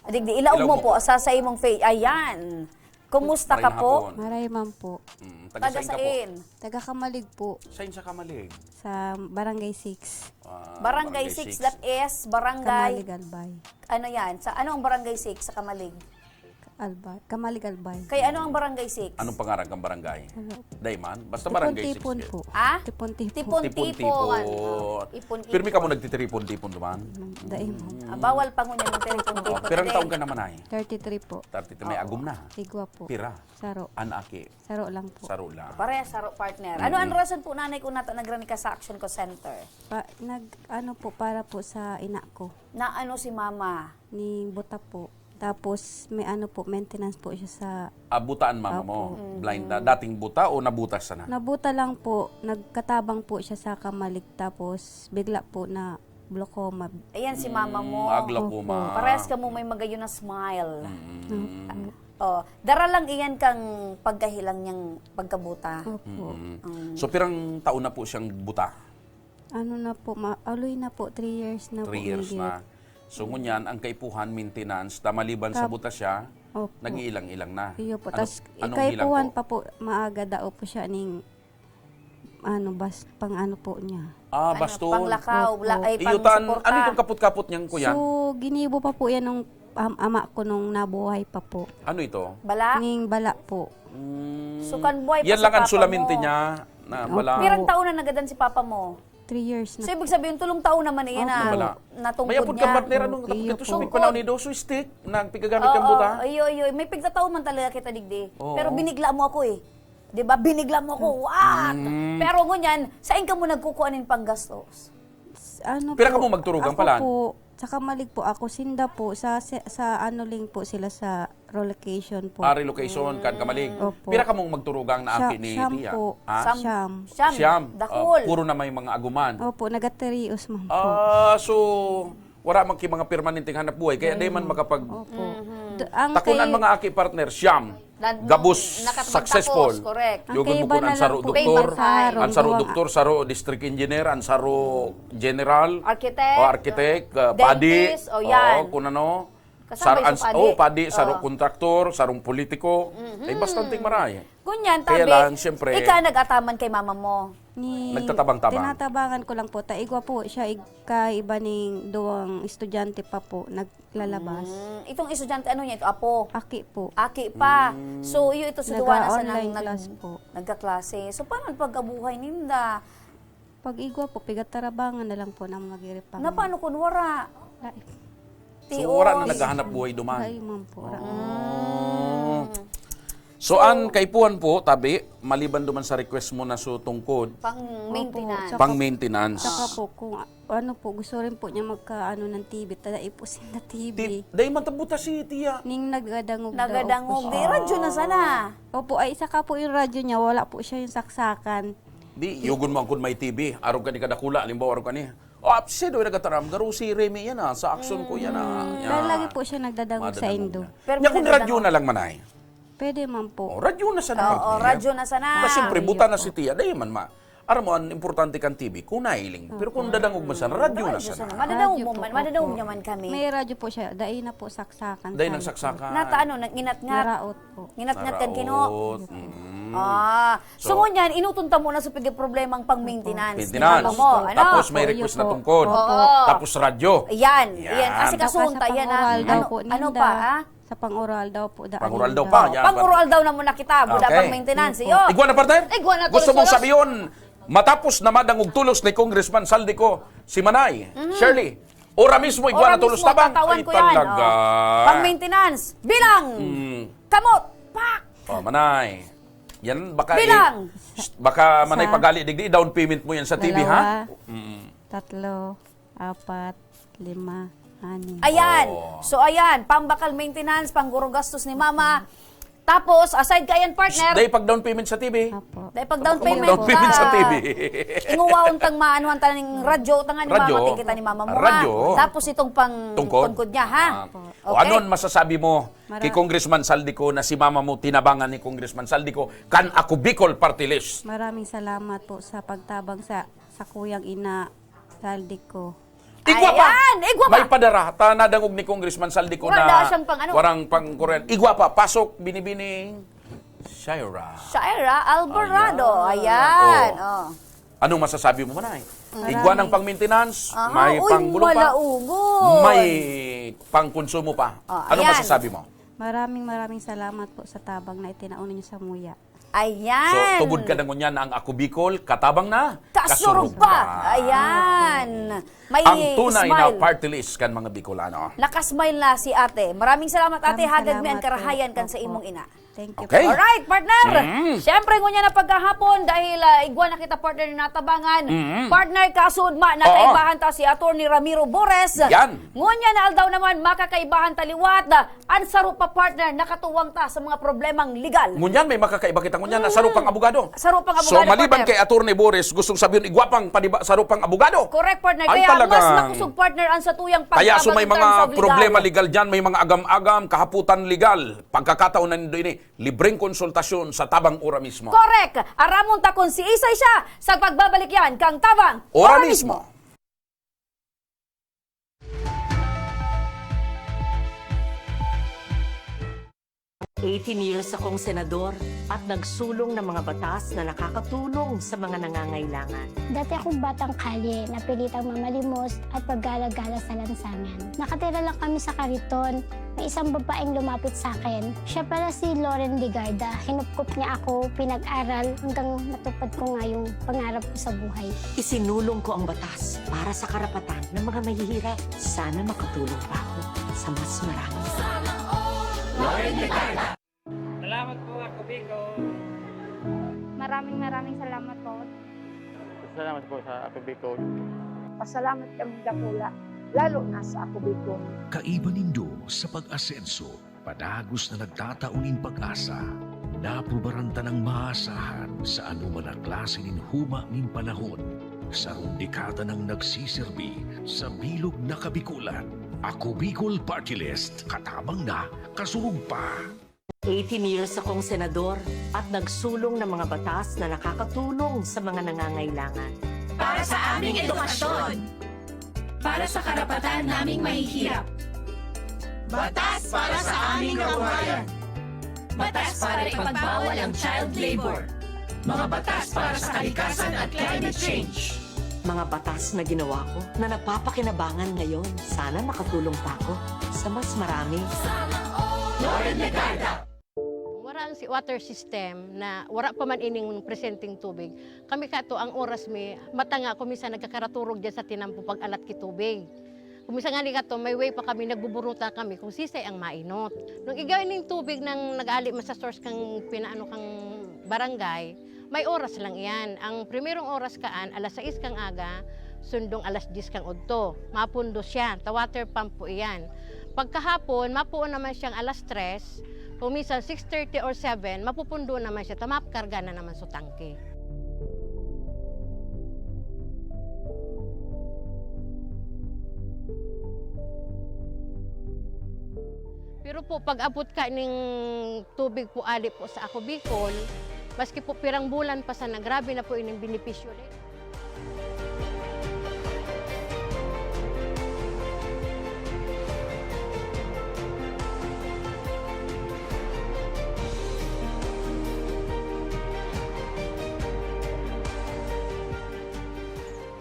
Digdi, ilaog Ilaog mo mo po po. sa, sa imong face. Ayan. Kumusta ka Maray na po? hapon. Maray man po. Mm, taga Taga sain ka po? sain? Taga Camalig po. Sain sa Camalig? Sa Barangay six. Ah, Barangay Barangay six, six. that is Barangay Camalig Albay. Ano yan? Sa, ano ang Barangay six sa Camalig? Albay. Camalig Albay. Kay ano ang Barangay six? Anong pangaran kang barangay? Ano? Daiman? Basta Barangay six Tipon-tipon din. po. Ah? Tipon-tipon. Tipon-tipon. Tipon-tipon. Ano? Ipon-ipon. Pirmi ka mo nagtitiripon-tipon duman? Daiman. Ah, bawal pa ngunyan ang tiripon-tipon. Oh, pirang Ate. taon ka naman ay? Thirty-three po. Thirty-three, may Oo. agom na. Igwa po. Pira? Saro. An aki? Saro lang po. Saro lang. Parehas saro, partner. Mm-mm. Ano ang rason po, nanay, kung nata-, nagrani ka sa Action Call Center? Pa, nag, ano po, para po sa ina ko. Na ano si mama? Ni buta po. Tapos, may ano po, maintenance po siya sa Ah, buta an mama mo? Opo. Blind na. Mm. Dating buta o nabutas na? Nabuta lang po. Nagkatabang po siya sa kamalig. Tapos, bigla po na glaucoma. Ayan si mama mo. Mm, ah, glaucoma. Opo. Parehas ka mo may magayon na smile. Mm. Opo. Oh, dara lang iyan kang pagkahilang niyang pagkabuta. Opo. Mm. Mm. So, pirang taon na po siyang buta? Ano na po, ma-, aloy na po, three years na po, Three years maybe. na. So, ngunyan, ang kaipuhan, maintenance, ta maliban sa Kap- buta siya, Opo. nag-iilang-ilang na. Iyo po. Ano, Tas, anong hilang kaipuhan po? pa po, maaga dao po siya ning, ano, bas-, pang ano po niya. Ah, Ano, baston. panglakaw, Opo. la-, ay, Iyo tan, pangsuporta. ano itong kapot-kapot niyang kuyan? So, ginibo pa po yan nung am-, ama ko nung nabuhay pa po. Ano ito? Bala? Ning bala po. Mm. So, kan buhay pa Yan si lang ang papa sulamente mo. niya na Opo. bala. Pirang taon na nagadan si papa mo? Three years na. So, ibig sabihin, tulong taon naman iyan Opo. na Wala. natungkod May apod niya. kang partner, anong Iyo kapag ito po. sumig pa na unido, so stick, nagpigagamit kang Oo, buta? iyo, iyo. May pigtatao man talaga kita, digdi. Oo. Pero binigla mo ako eh. Di ba? Binigla mo ako. What? Mm. Pero ngunyan, saan ka mo nagkukuha nin panggastos? S-, ano Pira po, ka mo magturugang ako palan? po, sa kamalig po ako, sinda po, sa, sa, sa ano lang po sila sa relocation po. Ah, relocation, kan kamalig. Opo. Pira ka mong magturugang na Siya-, aki ni siyam Tia? po. Ha? Siyam. Siyam. Siyam. Dakul. Ah, puro na may mga aguman. Opo, nagatirios man po. Ah, so, wala man ki mga permanenteng hanap buhay, kaya di man makapag- Opo. Mhm. D-, ang Takon an kay mga aki partner, siyam. Nan-, Gabos, nakatapos, successful. correct. Ang Yogon mo kaiba kun na an saro lang po, doktor, kaiba. an saro Duwa. doktor, saro district engineer, an saro general, Architect. o architect, ah, padi, Dentist, o yan. o kun ano. Kasabay Sar-, sa ans-, padi. oh, padi, sarong Oo. kontraktor, sarong politiko. Mhm. Eh, bastante maray. Ngunyan, Kaya tabi, lang, siyempre, ika nag-ataman kay mama mo. Ni Nagtatabang-tabang. Tinatabangan ko lang po. Ta igwa po siya, ig-, kaiba ning duwang estudyante pa po, naglalabas. Mm, itong estudyante, ano niya ito? Apo? Aki po. Aki pa. Mm. So, iyo ito sa duwa na sa Nag-a-online nang nag-, class po. nagkaklase. So, paano ang pagkabuhay ninda? Pag igwa po, pigatarabangan na lang po ng magiripang. Na paano kung wara? Lain. So, wara na naghahanap buhay duman? Dai man po, wara. Oh. Mm. So, an kaipuhan po, tabi, maliban duman sa request mo na so tungkod, Pang Opo, maintenance. tsaka Pang maintenance. Tsaka po, kung a-, ano po, gusto rin po niya magka-ano ng T V, ta dai po sinda T V. Ti-, dai man ta buta si Tiya. Ning nagadangog daw Nagadangog. po Di, siya. radyo na sana. Opo, ay, saka po yung radyo niya, wala po siya yung saksakan. Di, yugon mo ang kun may T V, arog ka ni kadakula, halimbawa, arog ka ni, "Oh, apse, doy, nagataram, garo si Remy yan, ah, sa action ko yan, ah." Mm. Yan. Pero lagi po siya nagdadangog sa Madadangog indo. na. Pero Nya, kung nagdadangog. radyo na lang, manay. Pwede man po. Oh, radyo na sana. Oo, Pwede. radyo na sana. Ta, siyempre, Radyo buta na po. si Tiya, dai man ma-, aram mo, ang importante kan T V, kung nahiling mo. Pero kung Opo. dadangog mo sana, radyo na Radyo sana. sana. Madadangog Radyo mo po, man, madadangog opo. niya man kami. May radyo po siya. Dai na po saksakan, Dai nang sabi ko. saksakan. Nata, ano, nang inatngat. Naraot po. Nginatngat kan kino. Naraot. Mm. Ah. So, So, ngunyan, inuton ta muna sa pagkaproblemang pang-maintenance. Maintenance. Ano mo? Ano? Tapos may Opo, request iyo na po. tungkod. Opo. Oo. Tapos radyo. Yan. Yan. Yan. Kasi Baka kasunta sa yan, ah. pang-oral daw Ano, po ano ninda. pa, ah? Sa pang-oral daw po, daan Pang-oral daw ninda. pa. Yan, Pang-oral par- daw na muna kita, buda Okay. pang-maintenance. Iyo. Iyo po. Igwa na, partner? Igwa na, Gusto mong Tol Solos. sabiyon, matapos na madangog tolos ni Congressman Zaldy Co si Manay, Mhm. Shirley, ora mismo igwa Ora na tolos mismo, tabang? tatawan Ay, ko yan, talaga. oh. Pang-maintenance. Bilang! Mm. Kamot! Pak! Oh, Manay. Yan, baka i-, Bilang! Shh, baka Manay Isa. pagali digdi, down payment mo yan sa T V, ha? Dalawa. Mm. Tatlo. Apat, lima, anim. Ayan. Oh. So, ayan, pambakal maintenance, pangguro gastos ni mama. Tapos, aside ka yan, partner. Dai pag down payment sa T V. Apo. Dai pag down Baka payment mag-down payment sa ka. T V. Inguwaon tang maanuhan ta ning radyo, tangan ni Radyo. mama, tingkita ni mama mo, ha? Radyo. Tapos itong pang Tungkod. tungkod niya, ha? Ah. Apo. O, Okay. anon masasabi mo kay Mara- Congressman Zaldy Co na si mama mo tinabangan ni Congressman Zaldy Co kan Ako Bicol Party List? Maraming salamat po sa pagtabang sa, sa kuyang ina Zaldy Co. Igwa pa! Ayan! Igwa pa! May padara. Ta nadangog ni Congressman Zaldy Co Wala na siyang pang ano. warang pang-kuryente. Igwa pa. Pasok, Binibining Shaira. Shaira Alvarado. Ayan. Ayan. Oh. Oh. Anong masasabi mo, Manay? Maraming Igwa ng pang-maintenance, Aha. may Uy, pangbulo pa, malaugon. may pangkonsumo pa. Oh, Anong ayan. masasabi mo? Maraming, maraming salamat po sa tabang na itinao ninyo sa muya. Ayan. So, tubod ka na ngunyan na ang Ako Bicol, katabang na, Kasurog kasurog pa. pa. Ayan. May Ang tunay na smile. party list kan mga Bicolano. Nakasmile na si ate. Maraming salamat, ate. Maraming Hagad mi an salamat po. karahayan kan sa Opo. imong ina. Thank you Okay. po. Alright, partner. Mm. Siyempre, ngunyan na pagkahapon, dahil, ah, igwa na kita, partner, na natabangan. Mm. Partner, kasud ma, Oo. nakaibahan ta si Attorney Ramiro Bores. Yan. Ngunyan na aldaw naman, makakaibahan ta liwat. An saro pa, partner, nakatuwang ta sa mga problemang legal. Ngunyan, may makakaiba kita ngunyan na saro Mm. pang abogado. Saro pang So, abogado, maliban partner. kay Attorney Boris, gustong sabihin, igwa pang paniba-, saro pang abogado. Correct, partner. Ay, Kaya mas talagang makusog, partner, ang satuyang Kaya so pagtabang may in terms mga of legal. problema legal dyan, may mga agam-agam, kahaputan legal. Pagkakataon na nindo ini, libreng konsultasyon sa tabang ora mismo. Correct. Aramon ta kung siisay siya sa pagbabalik yan kang tabang Ora ora mismo. mismo. Eighteen years akong senador at nagsulong ng mga batas na nakakatulong sa mga nangangailangan. Dati akong batang kalye, napilitang mamalimos at paggala-gala sa lansangan. Nakatira lang kami sa kariton. May isang babaeng lumapit sa akin. Siya pala si Loren Legarda. Hinupkop niya ako, pinag-aral hanggang matupad ko nga yung pangarap ko sa buhay. Isinulong ko ang batas para sa karapatan ng mga mahihirap. Sana makatulong pa ako sa mas marami. Salamat po, Ako Bicol. Maraming, maraming salamat po. Salamat po sa Ako Bicol. Pasalamat kami dakula, lalo na sa Ako Bicol. Kaiba nindo sa pag-asenso, padagos na nagtatao nin pag-asa. Naaprubaran tanang maasahan sa anoman na klase nin huma nin panahon. Sarong dekada nang nagsiserbi sa bilog na Kabikolan. Ako Bicol Party List, katabang na, kasurog pa. Eighteen years akong senador at nagsulong ng mga batas na nakakatulong sa mga nangangailangan. Para sa aming edukasyon. Para sa karapatan naming mahihirap. Batas para sa aming kabuhayan. Batas para ipagbawal ang child labor. Mga batas para sa kalikasan at climate change. Mga batas na ginawa ko na napapakinabangan ngayon. Sana makatulong pa ako sa mas marami. Loren Legarda. Wara ang si water system na wara pa man ining presenteng tubig. Kami kato ang oras mi, mata nga ako minsan nagkakaraturog dyan sa tinampo pag-alat ki tubig. Kung minsan nga ni kato, may way pa kami, nagbuburuta kami kung sisay ang mainot. Nung igay ning tubig nang nag-ali man sa source kang pinaano kang barangay, may oras lang iyan. Ang primerong oras kaan, alas sais kang aga, sundong alas diyes kang udto. Mapundo siya, ta water pump po iyan. Pagkahapon, mapuon naman siyang alas tres, kung minsan six thirty or seven, mapupundo naman siya, ta makarga na naman sa tangke. Pero po, pag-abot ka ning tubig po ali po sa Ako Bicol, maski po pirang bulan pa sana, grabe na po ining benepisyo.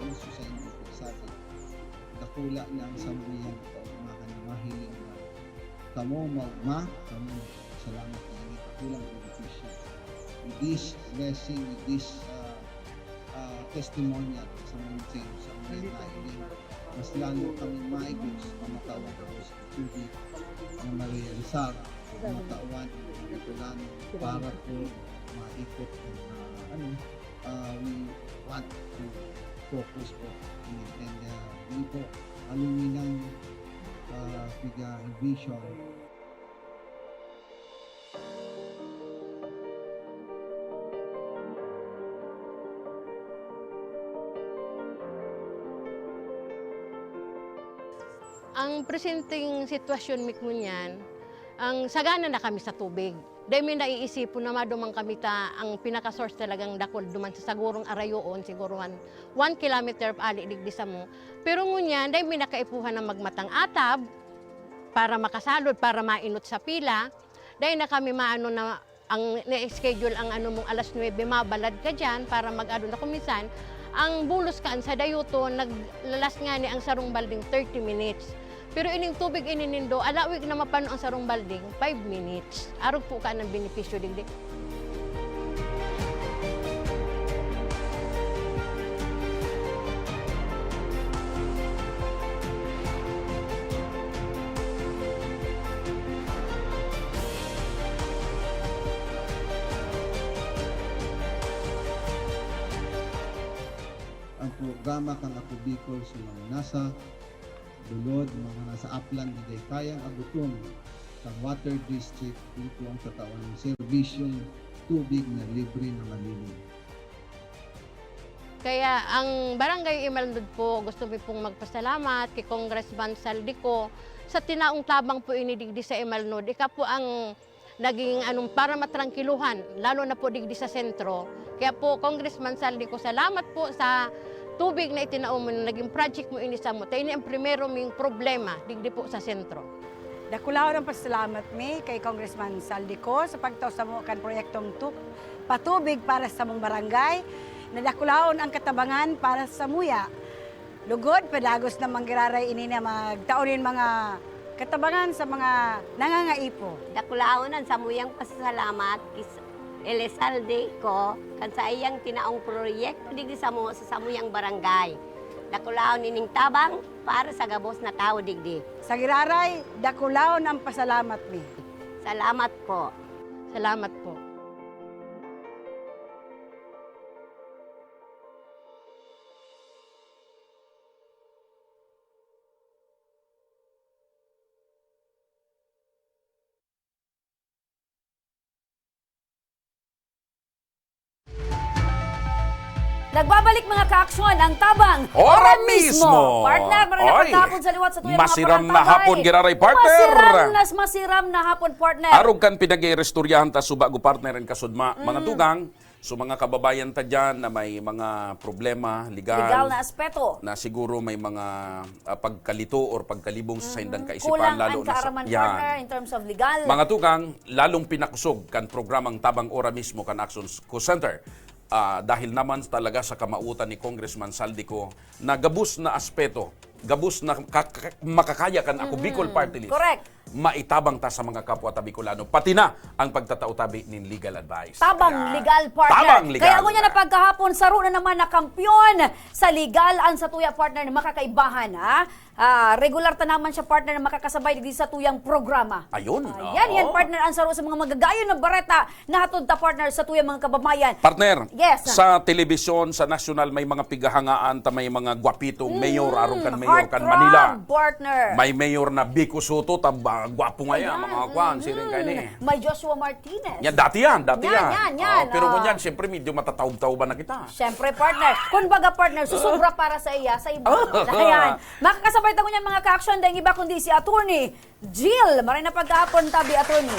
Puso sa inyo po sa atin. Dakula na ang samuyang kaugmahan na mahiling na kamo maugma, kamo salamat na ini dakulang benepisyo. With this blessing, with this, ah, ah, testimonial sa mga sa mga nailing, mas lalo kami maigo sa pamatawan ko sa tubig na marealisar, pamatawan ng Bicolano para po maikot ang, ah, ano, ah, we want to focus po in it. And, ah, yun po, aluminum, ah, piga vision. Ang presenteng sitwasyon mi ngunyan, ang sagana na kami sa tubig. Dai mi naiisipon na maduman kami ta ang pinaka-source talagang dakul duman sa sagurong arayoon, siguro one, one kilometer ali digdi samo. Pero ngunyan, dai mi na kaipuhan na magmatang atab para makasalod, para mainot sa pila. Dai na kami maano na ang na-schedule ang ano mong alas nuebe, mabalad ka diyan para mag-ano na. Kung minsan, ang bulos kaan sa dayuton, naglalas ngani ang sarong balding thirty minutes. Pero ining tubig ini nindo, alawig na mapano ang sarong balding, five minutes. Arog po kaan ang benepisyo digdi. Ang programa kan Ako Bicol sa mga nasa bulod, mga nasa aplan na dai kayang agoton kan Water District, ito ang tatawan ng serbisyong tubig na libre na malinis. Kaya ang Barangay Imalnod po, gusto mi pong magpasalamat kay Congressman Zaldy Co sa tinaong tabang po ini digdi sa Imalnod. Ika po ang naging, anong, para matrangkiluhan, lalo na po digdi sa sentro. Kaya po, Congressman Zaldy Co, salamat po sa tubig na itinao mo, na naging project mo ini samo. Ta ini ang primero ming problema digdi po sa sentro. Dakulaon ang pasalamat mi kay Congressman Zaldy Co sa pagtao samo kan proyektong tu-, patubig para sa samong barangay, na dakulaon ang katabangan para samuya. Lugod, padagos na manggiraray ini na magtao nin mga katabangan sa mga nangangaipo. Dakulaon ang samuyang pasasalamat kis Elizalde Co kan saiyang tinaong proyekto digdi samo sa samuyang barangay. Dakulaon ining tabang para sa gabos na tawo digdi. Sa giraray, dakulaon ang pasalamat mi. Salamat po. Salamat po. Nagbabalik, mga ka-aksyon, ang Tabang Ora Mismo. Partner, magandang hapon sa liwat sa tuyang mga masiram na hapon, giraray partner. Masiram na, masiram na hapon, partner. Arog kan pinag-iistoryahan ta subago, partner, ang kasudma. Mga tugang, so, mga kababayan ta dyan na may mga problema legal, legal na aspeto, na siguro may mga, ah, pagkalito or pagkalibong sa saindang kaisipan, kulang lalo ang na sa kaaraman, yan, partner, in terms of legal. Mga tugang, lalong pinakusog kan programang Tabang Ora Mismo kan Action Co Center. Ah, dahil naman talaga sa kamautan ni Congressman Zaldy Co na gabos na aspeto, gabos na ka-, ka-, makakaya kan Ako Bicol Party List, correct, maitabang ta sa mga kapwa ta Bicolano, pati na ang pagtatao tabi nin legal advice. Tabang legal, partner. Tabang legal. Kaya ngunyan na pagkahapon, saro na naman na kampiyon sa legal an satuya, partner, na makakaibahan, ha? Ah, regular ta naman siya, partner, na makakasabay digdi sa tuyang programa. Ayun, ayan, oo. Yan, partner, ang saro sa mga magagayon na bareta na hatod ta, partner, sa tuyang mga kababayan. Partner, yes, sa telebisyon, sa nasyonal, may mga pighahangaan ta, may mga gwapitong mayor, arog kan mayor kan Manila. Heartthrob, partner. May mayor na Vico Sotto, ta ba, gwapo nga yan, mga kwan, siring kaini. May Joshua Martinez. Yan, dati yan, dati yan. Yan, yan, yan. Oo, pero ngunyan, siyempre, medyo matataob-taoban na kita. Siyempre, partner. Kumbaga, partner, susubra para sa iya, sa iba. Ayan. Makakasabay ta ngunyan, mga ka-aksyon, dai iba kundi si Attorney Jill. Maray na pagkahapon tabi, Attorney.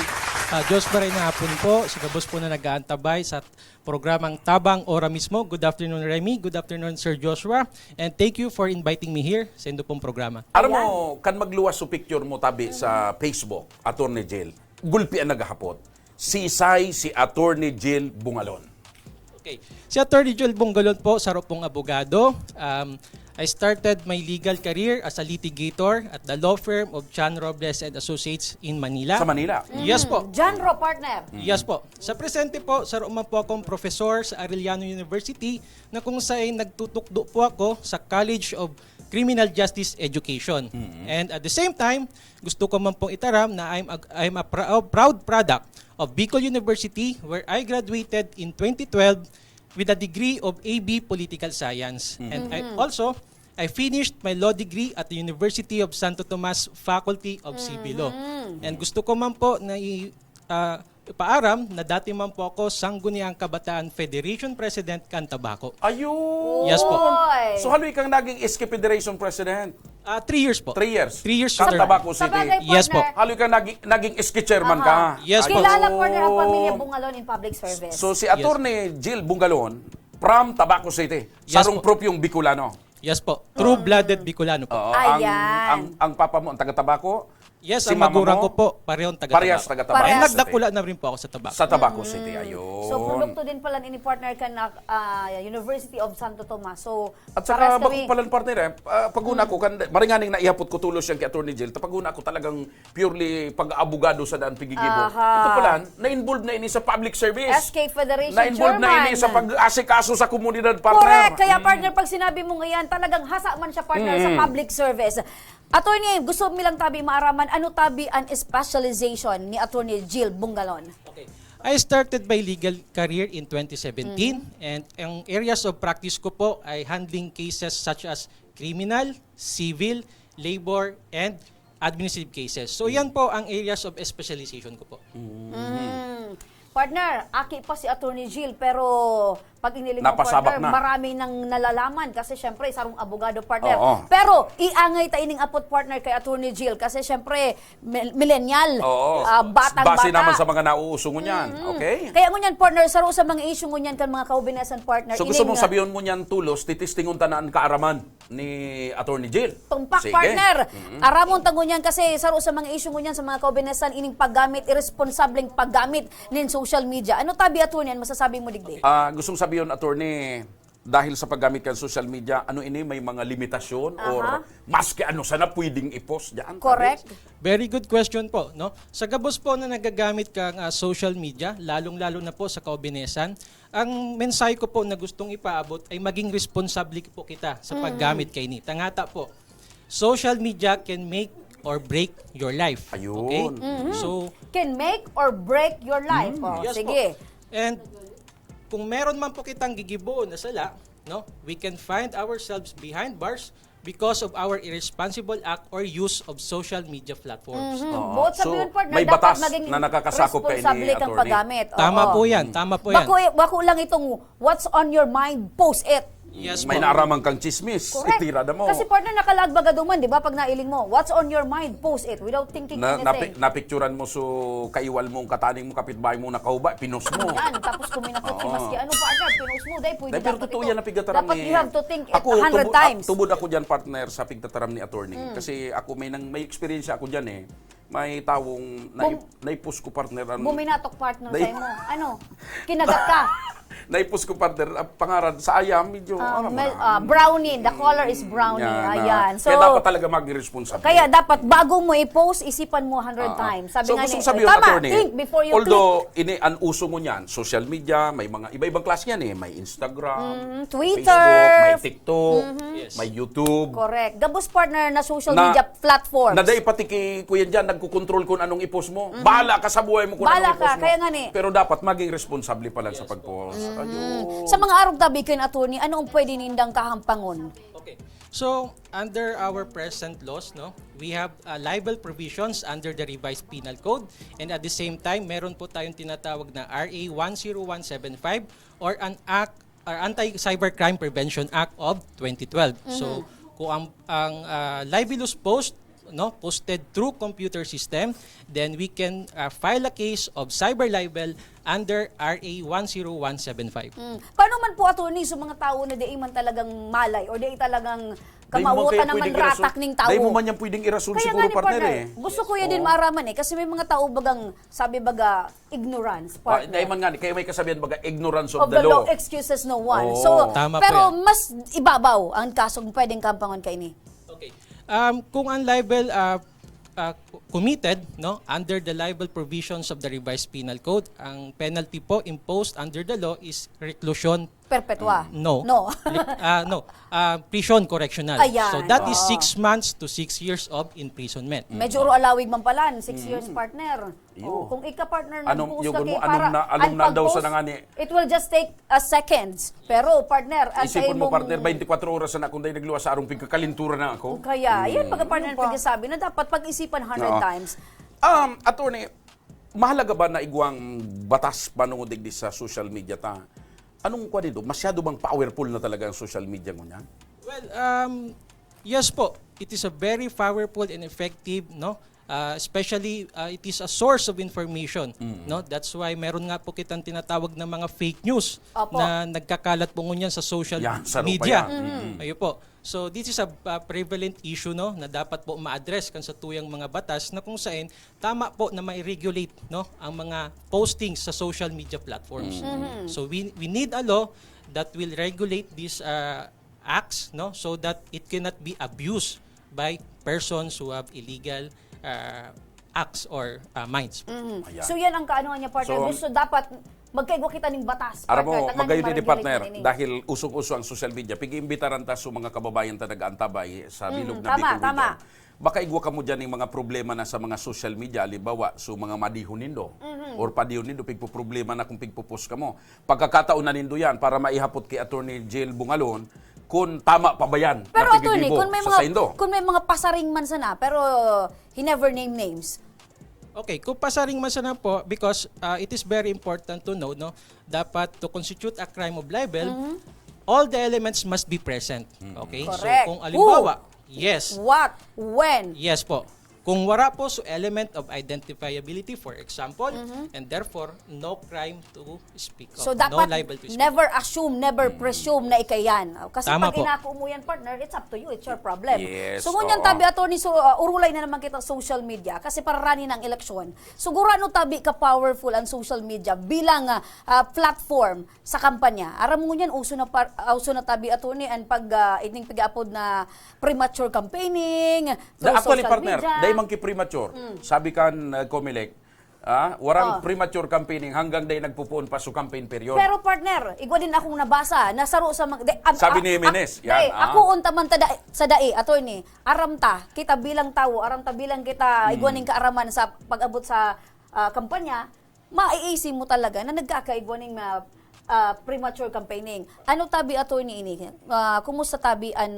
Ah, Diyos, maray na hapon po. Sa gabos po na nag-aantabay sa programang Tabang Ora Mismo. Good afternoon, Remy. Good afternoon, Sir Joshua. And thank you for inviting me here sa indo pong programa. Aram mo, ayan, kan magluwas so picture mo tabi sa Facebook, Attorney Jill, gulpi an naghahapot. Sisay si Attorney Jill Bungalon? Okay. Si Attorney Jill Bungalon po, saro pong abogado. Um, I started my legal career as a litigator at the law firm of Chan Robles and Associates in Manila. Sa Manila? Yes po. John Ro, partner. Yes po. Sa presente po, saro man po akong profesor sa Arellano University na kung saan nagtutukdo po ako sa College of Criminal Justice Education. And at the same time, gusto ko man pong itaram na I'm a, I'm a prou-, proud product of Bicol University, where I graduated in twenty twelve with a degree of A B Political Science. And I also, I finished my law degree at the University of Santo Tomas Faculty of Civil Law. And gusto ko man po na i-, ah, ipaaram na dati man po ako Sangguniang Kabataan Federation President kan Tabaco. Ayun! Yes po. Oy! So, haloy kang naging S K Federation President? Ah, three years po. Three years? Three years, Sir. Kan Tabaco City? Sabagay, yes po, partner. Haloy kang naging, naging S K chairman ka? Aha. Yes po. Kilala, partner, ang pamilya Bungalon in public service. So, si Attorney Jill Bungalon, from Tabaco City, yes, sarong po, propyong Bicolano. Yes po. True-blooded Bicolano po. Oo, ang, ayan, ang, ang papa mo, ang taga Tabaco? Yes, si ang mama magurang mo? Ko po, parehong taga Parehas Tabaco. Taga Tabaco City. And nagdakula na rin po ako sa Tabaco. Sa Tabaco City, ayun. So, produkto din pala ini, partner, kan, ah, University of Santo Tomas. So, at saka, parehas kami. Bako palan, partner, eh, ah, pag-una ko, kan, maringaning naihapot ko tulos yan kay Attorney Jill, ta pag-una ko talagang purely pag-abogado sa daan pigigibo. Aha. Ito pala, na-involve na ini sa public service. S K Federation chairman. Na-involve na ini sa pag-asikaso sa komunidad, partner. Correct. Kaya, partner, pag sinabi mo ngayon, talagang hasa man siya, partner, sa public service. Attorney, gusto mi lang tabi maaraman, ano tabi an specialization ni Attorney Jill Bungalon? Okay. I started my legal career in twenty seventeen, and ang areas of practice ko po ay handling cases such as criminal, civil, labor, and administrative cases. So, yan po ang areas of specialization ko po. Mm. Partner, aki pa si Attorney Jill, pero pag iniling mo, partner, na, marami nang nalalaman kasi, syempre, sarong abogado, partner. Oo. Pero iangay ta ining apot, partner, kay Attorney Jill kasi, syempre, mil-, millennial, oo, ah, batang-bata. Base naman sa mga nauuso ngunyan. Mm-mm. Okay? Kaya ngunyan, partner, saro sa mga issue ngunyan kan mga kahubinesan, partner. So, gusto mong sabihin mo niyan, tulos, titistingon ta na ang kaaraman ni Attorney Jill. Tumpak, sige, partner. Mm-hmm. Aramon ta ngunyan kasi saro sa mga issue ngunyan sa mga kaubinasan ining paggamit, irresponsableng paggamit nin social media. Ano tabi, attorney, an masasabi mo digdi? Ah, gustong sabihin, attorney, dahil sa paggamit kan social media, ano ini, may mga limitasyon or maski ano sana pwedeng i-post diyan? Correct. Very good question po, no? Sa gabos po na nagagamit kang, ah, social media, lalong-lalo na po sa kaubinesan, ang mensahe ko po na gustong ipaabot ay maging responsable po kita sa paggamit kaini. Tangata po, social media can make or break your life. Ayun. Okay? Mhm. So, can make or break your life. Mm. Oh, yes, sige po. And kung meron man po kitang gigiboon na sala, no, we can find ourselves behind bars because of our irresponsible act or use of social media platforms. Mhm. Oo. Buot sabihin, so, partner, may dapat batas maging na nakakasakop kaini, responsable kang attorney, paggamit. Tama po yan, tama po yan. Bako, bako lang itong what's on your mind, post it. Yes, may po. Naaraman kang chismis, correct, itirada mo. Kasi, partner, nakalaag baga duman, di ba? Pag nailing mo, what's on your mind, post it without thinking anything. Na, napi-, napicturan mo so kaiwal mong kataning mo, kapitbahay mo, nakahuba, pinost mo. Yan, tapos kuminakot si maski ano, partner, pinost mo, dahil pwede. Dahil, pero dapat totoo ito. Yan ang pigtaram ni, dapat you have to think it a hundred times. Ako, tubod, ah, tubod ako dyan, partner, sa pigtataram ni attorney. Mm. Kasi ako may nang, may experience ako dyan eh. May tawong nai-, Bum-, naipos ko, partner, ano? Buminatok, partner, Nai- sa imo. Ano? Kinagat ka? Naipos ko, partner, ang pangaran sa ayam, medyo, Ah, ano mo mel- na. ah, brownie. The color is brownie. Yan, na- Ayan. So, kaya dapat talaga maging responsable. Kaya dapat bago mo i-post, isipan mo hundred Ah, ah. times. Sabi So, nga gusto ni, ko sabihin, tama, attorney, think before you although click. Ini, ang uso mo niyan, social media, may mga iba-ibang klase yan eh. May Instagram, Mm, may Twitter. Facebook, may TikTok, Yes. may YouTube. Correct. Gabos, partner, na social Na- media platforms. Na dai pati ki kuya dyan, nagkukontrol kung anong i-post mo. Bahala ka sa buhay mo kung Bahala anong i-post ka, mo. kaya nga ni. Pero dapat maging responsable pa lang sa pag-post. Ayun. Mm. Sa mga arog tabi kayo, attorney, ano ang pwede nindang kahampangon? Okay. So, under our present laws, no, we have uh, libel provisions under the Revised Penal Code, and at the same time, meron po tayong tinatawag na R A one zero one seven five or an act or Anti-Cybercrime Prevention Act of twenty twelve. So, kung ang, ang ah, libelous post, no, posted through computer system, then we can uh, file a case of cyber libel under R A one zero one seven five. Mm. Paano man po, attorney, sa mga tao na di man talagang malay or di talagang Dai mo man kamawatan kaya naman pwedeng irason. Ratak ning tao? Dai mo man yan pwedeng irason Kaya siguro, nga ni, partner, partner, eh. gusto ko yan Oo. din maaraman eh. Kasi may mga tao bagang, sabi baga, ignorance, Ah, partner. dahil man nga, kaya may kasabihan baga, ignorance of, Of the law law. excuses no one. Oo. So, Tama po pero yan. Mas ibabaw ang kasong pwedeng kahampangon kayo ni. Okay. Um, kung ang libel uh, uh, committed, no, under the libel provisions of the Revised Penal Code, ang penalty po imposed under the law is reclusion. Perpetua. No. No. Lic- ah, no. Ah, prison correctional. Ayan. So that is Oo. six months to six years of imprisonment. Medyo uro alawig man pala, six years, partner. Iyo. Oh, kung ika-partner Anong, nag-post yung ka mo, kay anong para na, anong na daw sa unpag-post, nangani? It will just take a seconds. Pero, partner, ang Isipon mo, kaimong- partner, twenty-four oras na akong dahil nagluwas sa arong pagkakalintura na ako. Kaya, yan, mga partner, Ano pa? nagsasabi na dapat pag-isipan hundred Oo. times. Um, attorney, mahalaga ba na igwang batas panungod digdi sa social media ta? Anong kwa nito? Masyado bang powerful na talaga ang social media ngunyan? Well, um, yes po. It is a very powerful and effective, no? Uh, especially, uh, it is a source of information, no? That's why meron nga po kitang tinatawag na mga fake news Opo. Na nagkakalat po ngunyan sa social Yan, sa rupa media. yan. Mm. Ayun po. So this is a uh, prevalent issue, no, na dapat po ma-address kan sa tuyang mga batas na kung saan tama po na ma-regulate, no, ang mga postings sa social media platforms. So we we need a law that will regulate these uh, acts, no, so that it cannot be abused by persons who have illegal uh, acts or uh, minds. Mhm. Ayan. So, yan ang kaanohan niya, partner. So, Gusto dapat magkaigwa kita ning batas, Aram partner. mo, Tanganing magayon ni ma-regulate partner, na ini. Dahil usong-uso ang social media, pig-iimbitaran ta sa mga kababayan ta nag-aantabay sa bilog na tama, Bicol tama. Region. Baka igwa kamo dyan yung mga problema na sa mga social media, halimbawa, so mga madihon nindo, or padihon nindo, pigpo-problema na kung pigpo-post kamo. Pagkakataon na nindo yan para maihapot kay Attorney Jill Bungalon kung tama pa ba yan Pero, na attorney, pigigibo kung may sa mga saindo. Kung may mga pasaring man sana, pero he never name names. Okay, kung pasaring man sana po, because uh, it is very important to know, no, dapat to constitute a crime of libel, all the elements must be present. Okay? Correct. So kung alimbawa, yes. What? When? Yes po. Kung wala po so element of identifiability, for example, and therefore no crime to speak of, So, no dapat libel to speak. Never assume, never presume na ika yan. Kasi Tama pag po. inako mo yan, partner, it's up to you. It's your problem. Yes, So, ngunyan oo. Tabi, attorney, so, uh, urulay na naman kita social media kasi pararani ng eleksyon. Siguro ano tabi ka-powerful ang social media bilang uh, uh, platform sa kampanya? Aram mo ngunyan, uso na, par, uh, uso na tabi, attorney, ang pag, uh, ining pag-upload na premature campaigning, through Da, actually, social partner, media. Dahil man ki-premature. Sabi kan uh, Comelec, ah, warang Oh. premature campaigning hanggang dahil nagpupuon pa sa campaign period. Pero partner, igwa din akong nabasa na saro sa mga... Di, am- Sabi a- ni a- Jimenez, yan, di, ah. Ako unta man ta da- sa dai, attorney, aram ta, kita bilang tawo, aram ta bilang kita, igwa ning kaaraman sa pag-abot sa ah, kampanya, maiisip mo talaga na nagkakaigwa ning ah, ah, premature campaigning. Ano tabi, attorney, ini? Ah, kumusta tabi an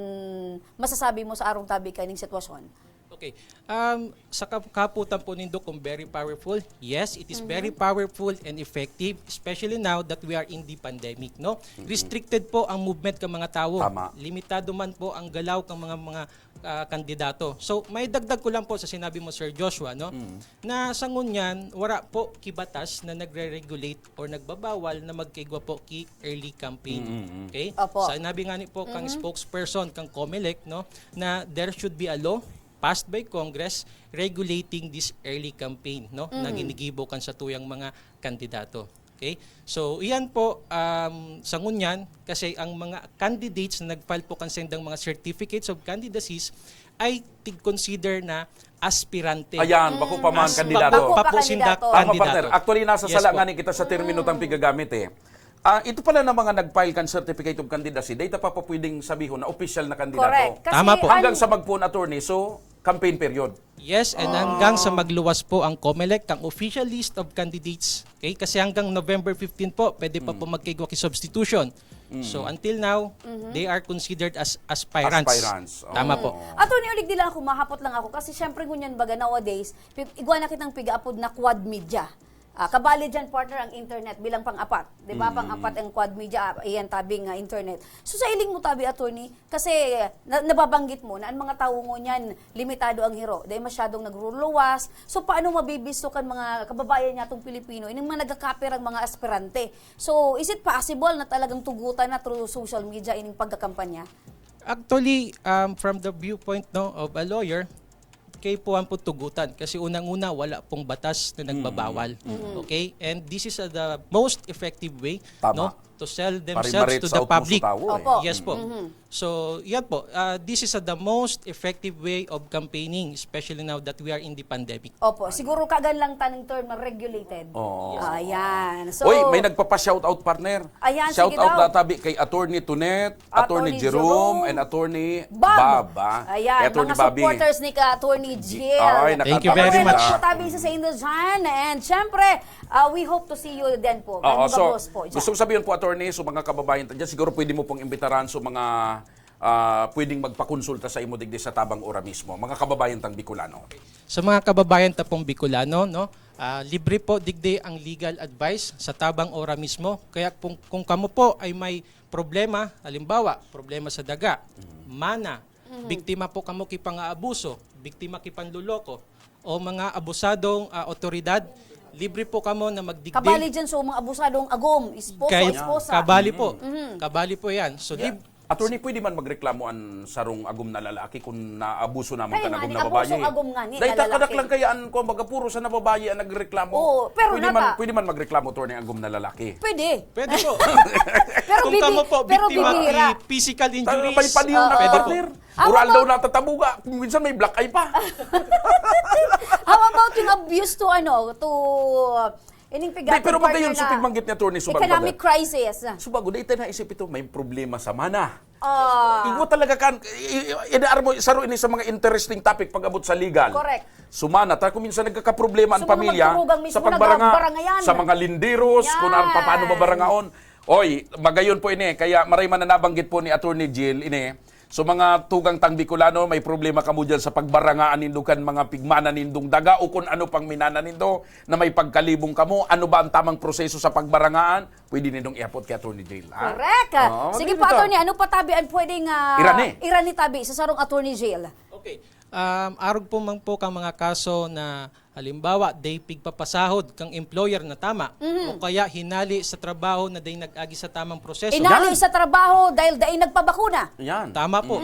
masasabi mo sa arong tabi kaning sitwasyon? Okay. Um, sa kap- kaputan po nindo kung very powerful, yes, it is very powerful and effective, especially now that we are in the pandemic, no? Restricted po ang movement ng mga tao. Tama. Limitado man po ang galaw ng mga mga ah, kandidato. So, may dagdag ko lang po sa sinabi mo, Sir Joshua, no? Na sa ngunyan, wala po kibatas na nagre-regulate or nagbabawal na magkaigwa po ki early campaign. Okay? Opo. Sinabi nga ni po kang spokesperson kang Comelec, no, na there should be a law passed by Congress regulating this early campaign, no, na ginigibo kan satuyang mga kandidato. Okay? So, iyan po, um, sa ngunyan, kasi ang mga candidates na nag-file po kan sendang mga certificates of candidacies ay tig-consider na aspirante. Ayan, bako pa man As- kandidato. bako pa po Kandidato. sinda Tama, partner. kandidato. Actually, nasa Yes sala po. nga ni kita sa termino tang pigagamit eh. Ah, ito pala na mga nag-file kan certificate of candidacy, dahil ta pa pa pwedeng sabihon na official na kandidato. Correct. Kasi Tama po. Hanggang ang- sa magpuon attorney, so campaign period. Yes, and hanggang sa magluwas po ang COMELEC, ang official list of candidates. Okay? Kasi hanggang November fifteen po, pwede pa po magkaigwa ki substitution. So until now, they are considered as aspirants. Aspirants. Tama Oo. po. Attorney Olig, di lang ako, mahapot lang ako. Kasi syempre, ngunyan baga nowadays, pi- igwa na kitang pigaapod na quad media. Ah, kabali dyan, partner, ang internet bilang pang-apat. Di ba? Pang-apat ang quad media, ah, iyan tabi nga internet. So sa iling mo tabi, attorney, kasi na, nababanggit mo na ang mga tao ngunyan, limitado ang hiro. Dahil masyadong nagruluwas. So paano mabibisto kan mga kababayan niya itong Pilipino, yung mga nagkakapir ang mga aspirante? So is it possible na talagang tugutan na through social media ining pagkakampanya? Actually, um, from the viewpoint, no, of a lawyer, kayo po ang tugutan. Kasi unang-una, wala pong batas na nagbabawal. Okay? And this is, uh, the most effective way, Tama. no, to sell Parimarit themselves to sa the utmo public. sa tao eh. Opo. Yes po. So, yan po. Uh, this is, uh, the most effective way of campaigning, especially now that we are in the pandemic. Opo, siguro kagan lang tanong term na regulated. Oo. Ayan. So, Uy, may nagpapa-shoutout, partner. Ayan, Shout sige out daw. na tabi kay Attorney Tunet, Attorney Attorney Jerome, Jerome. and Attorney Bob. Bob, ah. Ayan, Kay Attorney mga Bobby. Supporters ni ka Attorney Jill. Ay, Thank you very nakatabi much. na. Tabi sa Saint John. And syempre, uh, we hope to see you then po. Oo, Kaya so, po dyan. Gusto ko sabihin po, attorney, so mga kababayan ta dyan, siguro pwede mo pong imbitaran so mga ah, pwedeng magpakonsulta sa imo digdi sa Tabang Ora mismo, mga kababayan tang Bicolano. Sa mga kababayan ta pong Bicolano, no, ah, libre po digdi ang legal advice sa Tabang Ora mismo. Kaya kung, kung kamo po ay may problema, halimbawa, problema sa daga, mana, biktima po kamo ki pangaabuso, biktima ki panloloko, o mga abusadong ah, otoridad, libre po kamo na magdigdi. Kabali dyan sa mga abusadong agom, esposo, Kay- esposa. Kabali po. Kabali po yan. So, lib- Attorney, pwede man magreklamo an sarong agom na lalaki kung naabuso naman Ay, kan agom ngani, na abuso babayi. agom ngani na Dahil lalaki. kadaklan kaya an kung baga puro sa nababayi ang nagreklamo. Oo, pero pwede nata- man, pwede man magreklamo, attorney, ang agom na lalaki. Pwede. Pwede po. Pero Kung bibi- kamo po, pero biktima bibihira. Ki physical Ta- injuries, May paniw na pwede po. partner. Ako Oral po. Daw natatabuga. Minsan may black eye pa. How about yung abuse to ano, to ining Di, pero magayon partner sa pigmanggit ni Attorney Subago, economic brother. Crisis. Subago, dahil tayo naisip ito, may problema sa mana. Ah. Igwa talaga kan, i- i- inaar mo, saro ini sa mga interesting topic pag-abot sa legal. Correct. Sumana, ta kung minsan nagkakaproblema ang So, mga pamilya magturugang mismo sa pagbaranga, nagbarangayan. Sa mga linderos, kung ano, Yan. paano mabarangaon. Oy, magayon po ini, kaya maray man na nabanggit po ni Attorney Jill ini. So mga tugang tang Bicolano, may problema kamo dyan sa pagbarangaan nindo kan mga pigmana nindong daga o kung ano pang minana nindo na may pagkalibong kamo, ano ba ang tamang proseso sa pagbarangaan? Pwede nindong ihapot kay Attorney Jill, ha? Correct. Oo, Sige maganda po, to. Attorney, ano pa tabi ang pwedeng ah, Irani. irani tabi sa sarong Attorney Jill? Okay. Um, arog po man po kang mga kaso na halimbawa, day pigpapasahod kang employer na tama o kaya hinali sa trabaho na day nag-agi sa tamang proseso. Inali sa trabaho dahil dai nagpabakuna. Yan. Tama po.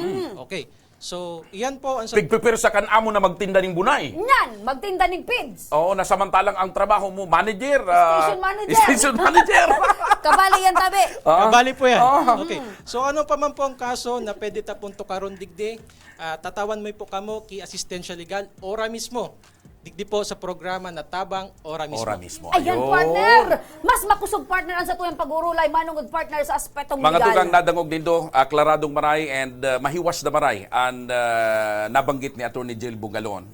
Okay. So, iyan po ang sa- Pigpipirsa kan amo na magtinda ning bunay. Nyan, magtinda ning pids. Oo, na samantalang ang trabaho mo, manager, ah, Station manager. Station manager. Kabali yan, tabi. Ah. Kabali po yan. Ah. Okay. So ano pa man po ang kaso na pwede ta pong tukaron digdi, ah, tatawan mo po kamo ki asistensya legal, ora mismo. Digdi po sa programa na Tabang Ora Mismo. Ora mismo. Ayan, Ayun. Partner. Mas makusog, partner, ang satuyang pag-urulay, manungod, partner, sa aspetong Mga legal. Tugang nadangog nindo, aklaradong maray and ah, mahiwas na maray ang ah, nabanggit ni Attorney Jill Bugalon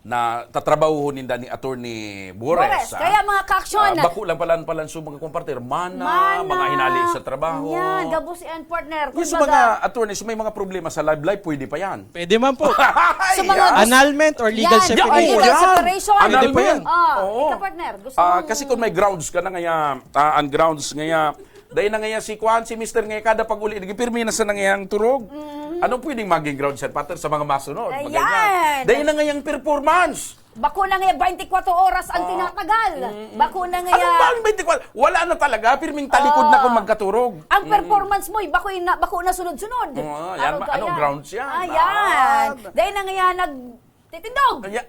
na tatrabahuhon ninda ni Attorney Bores. Bores. Ah. Kaya, mga ka-aksyon, Ah, bako lang pala, pala so mga komparter, mana, Mana. Mga hinali sa trabaho. Yan, gabos yan, partner. Yung sa Kumbaga, mga attorneys, may mga problema sa love life, pwede pa yan. Pwede man po. Sa mga Yan. Annulment or legal Yan, separation. legal Yan. separation. Pwede po yan. Ah, Oo. ikaw, partner, gusto Ah, mong- kasi kung may grounds ka na ngaya, ah, ang grounds ngaya, dahil na ngaya si Kwan, si Mister ngaya, kada pag-uli, nagpipirmi na sa nangayang turog. Anong pwedeng maging grounds yan, partner, sa mga masunod? Ayan. Maganyan. Dahil na ngayang performance. Bako na nga twenty-four oras ang Oo. tinatagal. Bako na nga Ano ba ang twenty-four? Wala na talaga. Pirming talikod na Oo. kung magkaturog. Ang performance mo, bako na, bako na sunod-sunod. Oo, yan Araw ba? ka Anong yan. Grounds yan? Ayan. Ah. Dahil na nga nag Titindog! Ay,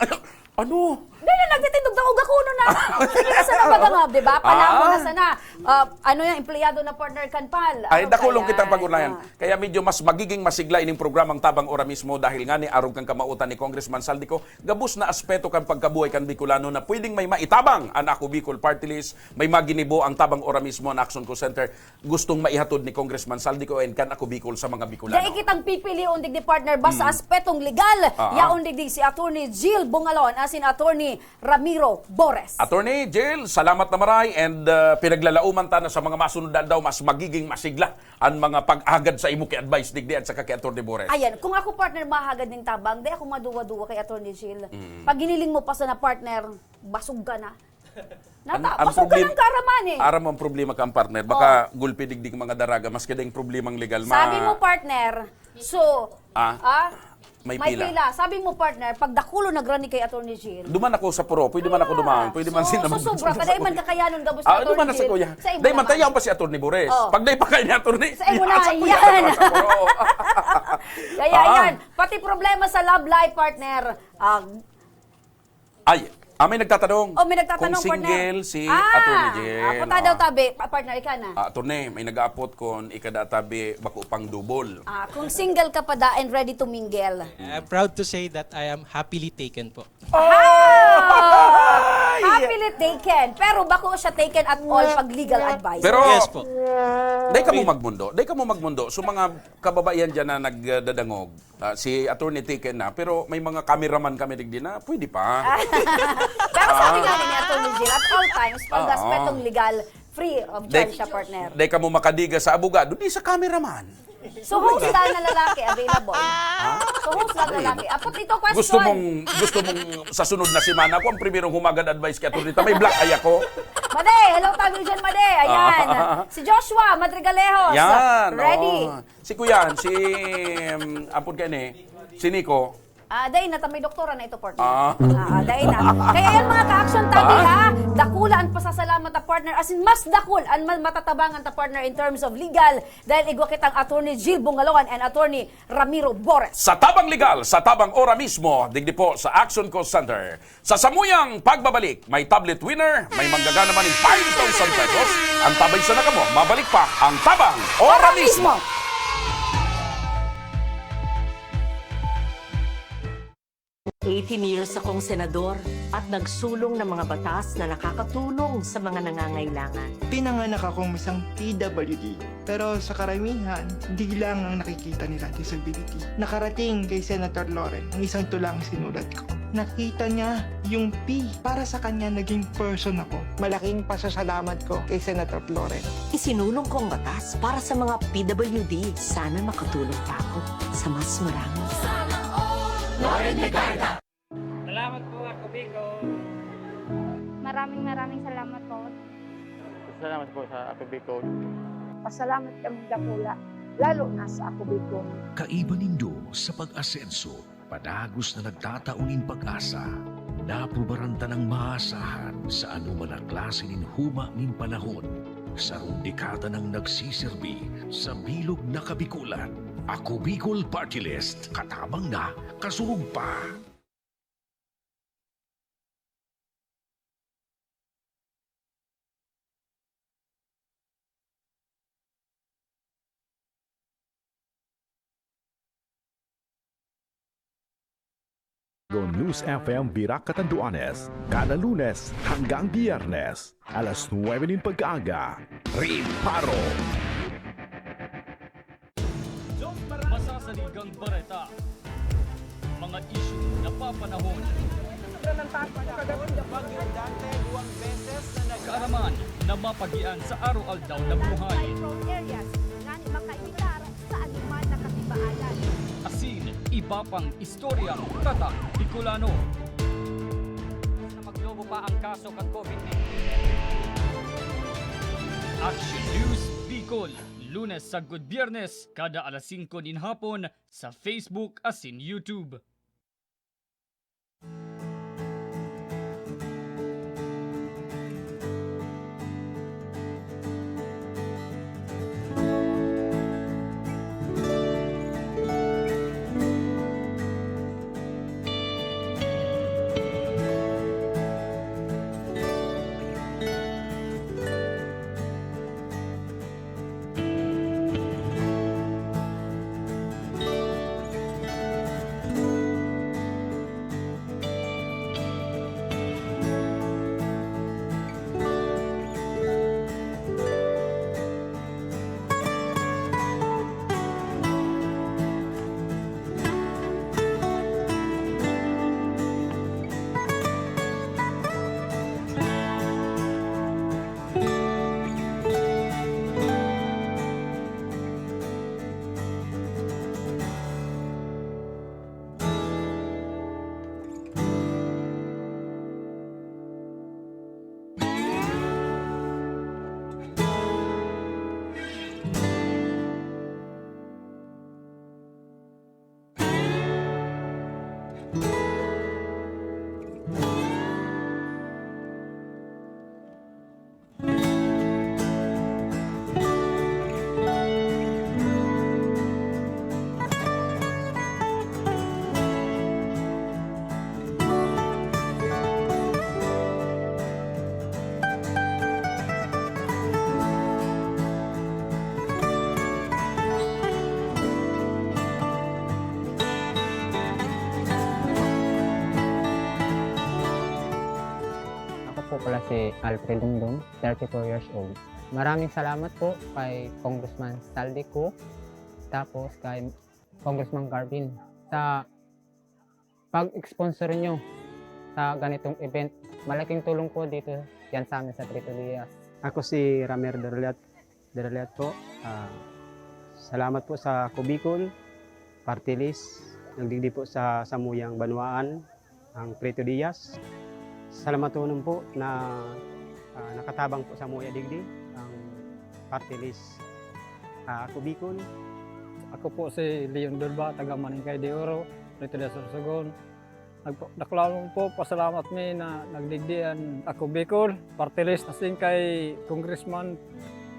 ano? Ganyan, nagtitindog na uga kuno na. Sige na sana, baga nga, di ba? Panahon na sana. Ah, ano yung empleyado na, partner, kan pal? Ay, ano dakulong kaya? Kitang pag-ulayan. Ah. Kaya medyo mas magiging masigla ining programang Tabang Ora Mismo dahil nga ni arog kan kamautan ni Congressman Saldico, gabos na aspeto kan pagkabuhay kan Bicolano na pwedeng may maitabang an Ako Bicol Party List, may maginibo ang Tabang Ora Mismo na Action Call Center. Gustong maihatod ni Congressman Saldico and kan Ako Bicol sa mga Bicolano. Dai kitang pipilion digdi, partner, basta Hmm. aspetong legal. Ah. Yaon digdi si Attorney Jill Bungalon asin Attorney Ramiro Bores. Attorney Jill, salamat na maray and, uh, pinaglalauman ta na sa mga masunod na aldaw, mas magiging masigla an mga pag-agad sa imo ki advice digdi at saka ki Attorney Bores. Ayan, kung ako, partner, mahagad ning tabang, dai ako maduwa-duwa kay Attorney Jill. Mm. Pag hiniling mo pa sana, partner, basog ka na. Nata, Ang, ang basog ka problem-, ng karaman eh. Aram mo ang problema kang partner, baka Oh. gulpi digdi mga daraga, maski dai problemang legal, ma- Sabi mo, partner, so, Ah? ah, May may pila. pila. Sabi mo, partner, pag dakulo nagrani kay Attorney Jill. Duman ako sa puro, pwede man ako duman, pwede man So, sila mag- susubra ka, dai man kakayanon gabos ni Ah, Attorney duman na sa Jill. kuya. Sa imo Dai man naman. tayo pa si Attorney Bores. Oh. Pag dai pa kayo ni Attorney, Sa imo yan, na, sa kuya yan. naman sa puro. Kaya Ah. yan, pati problema sa love life, partner, ah, Ay, ah, may nagtatanong. Oh, may nagtatanong, Kung partner. single si Ah, Attorney Jill, ako ta daw oh. tabi, pa-, partner, ika na. Ah, attorney, may nag-aapot kung ika da tabi, bako pang double. Ah, kung single ka pa da and ready to mingle. I'm proud to say that I am happily taken po. Oh! Ah! Ay! Happily taken. Pero bako siya taken at all pag legal advice. Pero, Yes po. dai ka mo Pil- magmundo. Dai ka mo magmundo. So, mga kababaihan dyan na nagdadangog, ah, si Attorney taken na, pero may mga cameraman kami digdi na, pwede pa. Pero sabi Ah. nga ni Attorney Jill, at all times, pag Oo. aspetong legal, free of Dai, charge siya, partner. dai ka mo makadiga sa abogado, di sa cameraman. So, host lang na lalaki available. Ha? So, host lang Ay, lalaki. Apot ito, question. Gusto mong, gusto mong sa sunod na semana, ako ang primerong humagad advice kay Attorney ta, may black eye ako. Made, hello tayo dyan, Made. Ayan. Ah. Si Joshua Madrigalejos, Yan, ready. oo. Si Kuya, si, um, apod ka ni, si Nico. Ah, dai na, ta may doktora na ito, partner. Ah. Ah, dai na. Kaya yan, mga ka-action tabi, Ah. ha? Dakula ang pasasalamat ta, partner. As in, mas dakul ang ma-, matatabangan ta, partner, in terms of legal. Dahil igwa kitang Attorney Jill Bungalongan and Attorney Ramiro Bores. Sa Tabang Legal, sa Tabang Ora mismo, digdi po sa Action Call Center. Sa samuyang pagbabalik, may tablet winner, may manggagana man nin five thousand pesos. Ang tabay sa nakamo, mabalik pa ang Tabang Ora mismo. Eighteen years akong senador at nagsulong ng mga batas na nakakatulong sa mga nangangailangan. Pinanganak akong isang P W D. Pero sa karamihan, di lang ang nakikita nila, disability. Nakarating kay Senator Loren ang isang tulang sinulat ko. Nakita niya yung P. Para sa kanya, naging person ako. Malaking pasasalamat ko kay Senator Loren. Isinulong ko ang batas para sa mga P W D. Sana makatulong pa ako sa mas marami. Loren Legarda. Salamat po, Ako Bicol. Maraming, maraming salamat po. Salamat po sa Ako Bicol. Pasalamat kaming dakula, lalo na sa Ako Bicol. Kaiba nindo sa pag-asenso, padagos na nagtatao nin pag-asa. Naaprubaran tanang maasahan sa anoman na klase nin huma nin panahon. Sarong dekada nang nagsiserbi sa bilog na Kabikolan. Ako Bicol Party List, katabang na, kasurog pa. News F M Virac Catanduanes, kada Lunes hanggang Biyernes, alas nuebe nin pagkaaga. Reparo. Masasaligang bareta, mga isyung napapanahon. Bagyo Dante, duwang beses na nag- Kaaraman na mapagian sa araw-aldaw na buhay. Prone areas, ngani makaevitar sa anoman na katibaalan. Asin iba pang istoryang tatak Bicolano. Na maglobo pa ang kaso kan COVID nineteen. Action News Bicol, Lunes sagkod Biyernes, kada alas singko nin hapon, sa Facebook asin YouTube. Po pala si Alfred Dongdong, thirty-four years old. Maraming salamat po kay Congressman Saldi Co, tapos kay Congressman Garvin sa pag-sponsor nyo sa ganitong event. Malaking tulong po dito yan sa amin sa Trito Diaz. Ako si Ramer Dorliat, Dorliat po. Ah, salamat po sa Kubikol, Party List, nagdigdi po sa samuyang banwaan, ang Trito Diaz. Salamatonon po na, ah, nakatabang po sa muya digdi ang Party List, ah, Kubikol. Ako po si Leon Durba, taga Maningkay de Oro, Trito Diaz, Sorsogon. Nagpa-, dakulaon po, pasalamat mi na nagdigdi an Ako Bicol, Party List, asin kay Congressman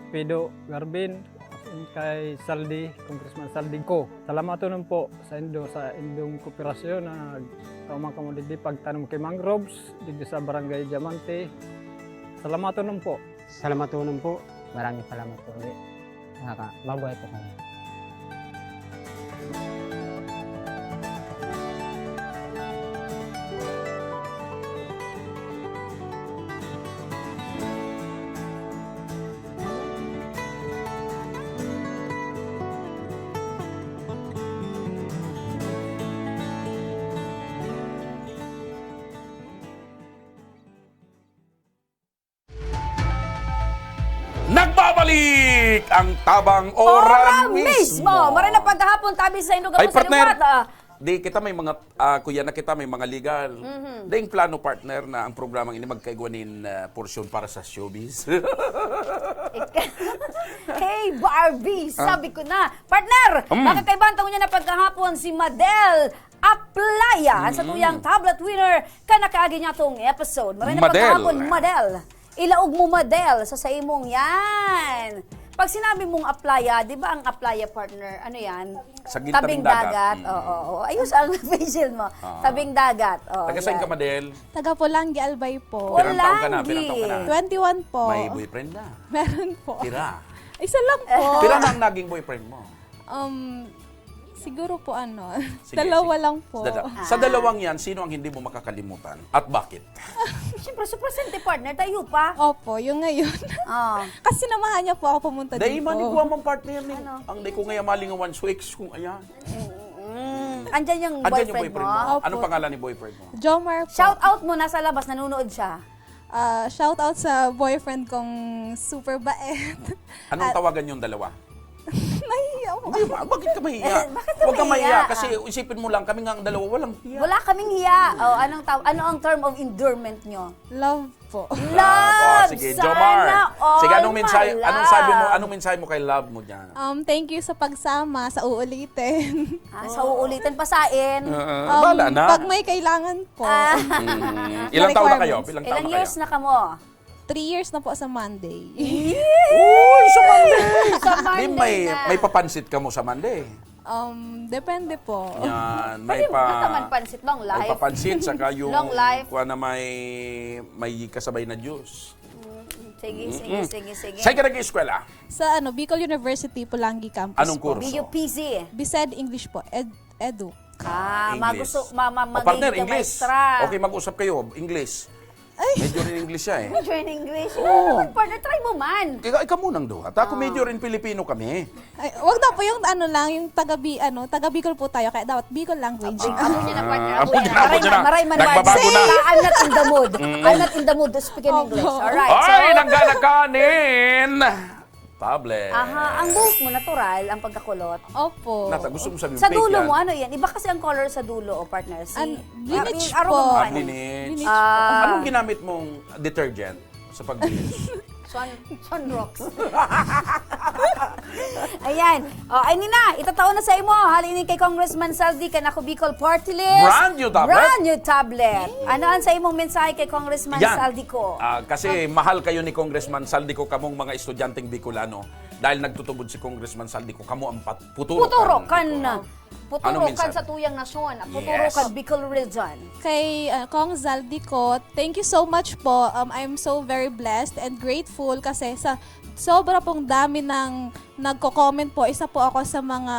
Pido Garbin, asin kay Saldi, Congressman Saldi Co. Salamaton po sa indo, sa indong kooperasyon na nagtao man kamo digdi pagtanom ki mangroves, digdi sa Barangay Diamante. Salamaton po. Salamatonon po. Maraming salamat po ulit. Nakaka-, mabuhay po kayo. Nagbabalik ang Tabang Ora Ora mismo. Mismo. Maray na paghahapon, tabi sa indo, Ay, gabos sa partner. Liwat, ah. Di kita may mga, ah, kuya na kita, may mga legal. Mhm. Daing plano, partner, na ang programang ini magkaigwa nin, ah, porsyon para sa showbiz. Hey, Barbie, Ah. sabi ko na. Partner, Mm. makakaibahan taon niya na pagkahapon si Madel Aplaya, sa Mm. tuyang tablet winner, kan nakaagi niya tong episode. Maray na Madel. Pagkahapon, Madel. Ilaog mo, Madel, sa saimong yan. Pag sinabi mong Aplaya, di ba ang Aplaya, partner, ano yan? Saging Tabing tabing dagat. dagat. Mm. Oo, oo. Ayos ang facial mo. Ah. Tabing dagat. Oh, Taga saan yan. ka, Madel? Taga Polangui, Albay po. Pirang taon ka na? Pirang taon ka na? Polangui. Twenty-one po. May boyfriend na? Meron po. Pira? Isa lang po. Pira na ang naging boyfriend mo? Um, siguro po ano, Sige, dalawa sige. lang po. Dada-, sa Ah. dalawang yan, sino ang hindi mo makakalimutan? At bakit? Siyempre, suppressante partner, tayo pa. Opo, yung ngayon. Ah. Kasi sinamahan niya po ako pumunta Dahil dito. manigwa mong partner ni, Ano? ang di ko ngayon malingawan, so ex kong ayan. Mm, mm. Andyan yung Andyan yung boyfriend boyfriend mo. mo. Opo. Anong pangalan ni boyfriend mo? Jomar po. Shout out mo, nasa labas, nanonood siya. Ah, shout out sa boyfriend kong super bait. Anong At tawagan yung dalawa? Nahihiya ako. Hindi, ba-, bakit ka mahiya? Bakit ka Huwag ka mahiya? mahiya, kasi Ah. isipin mo lang, kami nga ang dalawa, walang hiya. Wala kaming hiya. Oh, anong taw-, ano ang term of endearment nyo? Love po. Love! Oh, sige, Sana Jomar. all Sige, anong mensahe, pala. anong sabi mo, anong mensahe mo kay love mo dyan? Um, thank you sa pagsama, sa uulitin. Ah, sa uulitin pa sain. Ah, Um, bahala na. pag may kailangan po. Ah. Mm. Ilang taon na kayo? Requirements. Ilang taon Ilang na years kayo? na kamo? Three years na po sa Monday. Uy, sa Monday! Sa Di Monday may, na. may papansit ka mo sa Monday? Um, depende po. Yan, may Pwede pa, mataman pansit, long may life. papansit, saka yung Long life. kuha na may, may kasabay na juice. Mm, sige, Mm-mm. sige, sige, sige. Saan ka nag-eskwela? Sa ano, Bicol University, Polangui Campus Anong po. kurso? B U P Z. BSED English po, Ed-, Edu. Ah, Ah, English. magusto, ma-, ma-, O, partner, magiging ka English. maestra. Okay, mag-usap kayo, English. Ay. Medyo rin English siya eh. Medyo in English. Oo. Partner, try mo man. Ikaw, ikaw munang duha. Ta, ako Ah. medyo rin Pilipino kami. Ay, wag na po yung ano lang, yung taga Bi-, ano, taga Bicol po tayo, kaya dapat Bicol language. Ah, Amo niya na, partner. ah, Amo amo niya niya, na. amo niya na. Maray man, Nagbabago maray man, na. Basta I'm not in the mood. Mm. I'm not in the mood to speak in Opo. English. Alright, Ay, so naghanap ka nin tablet. Aha, ang buhok mo, natural, ang pagkakulot. Opo. Nata, gusto mo sabihin Sa fake dulo yan? mo, ano yan? Iba kasi ang color sa dulo, o partner. Si, An-, ah, Bleach yung aroma po. mo, Ah, ano? Bleach. Bleach po. Ah. Anong ginamit mong detergent sa pag-bleach? Sun, Sunrox. Ayan. O, ay, Nina, itatao na sa imo. Hali ni kay Congressman Saldi, kan Ako Bicol Party List. Brand new tablet. Brand new tablet. Ano ang sa imong mensahe kay Congressman Yan. Saldi Co? Ah, kasi Ah. mahal kayo ni Congressman Saldi Co, kamong mga estudyanteng Bicolano. Dahil nagtutubod si Congressman Saldi Co, kamo ang pat-, puturo Puturo kan kan Bicolano. Puturo Anong kan mensahe? sa tuyang nasyon, puturo Yes. kan Bicol Region. Kay, ah, Cong Zaldy Co, thank you so much po. Um, I'm so very blessed and grateful kasi sa sobra pong dami ng nagko-comment po, isa po ako sa mga,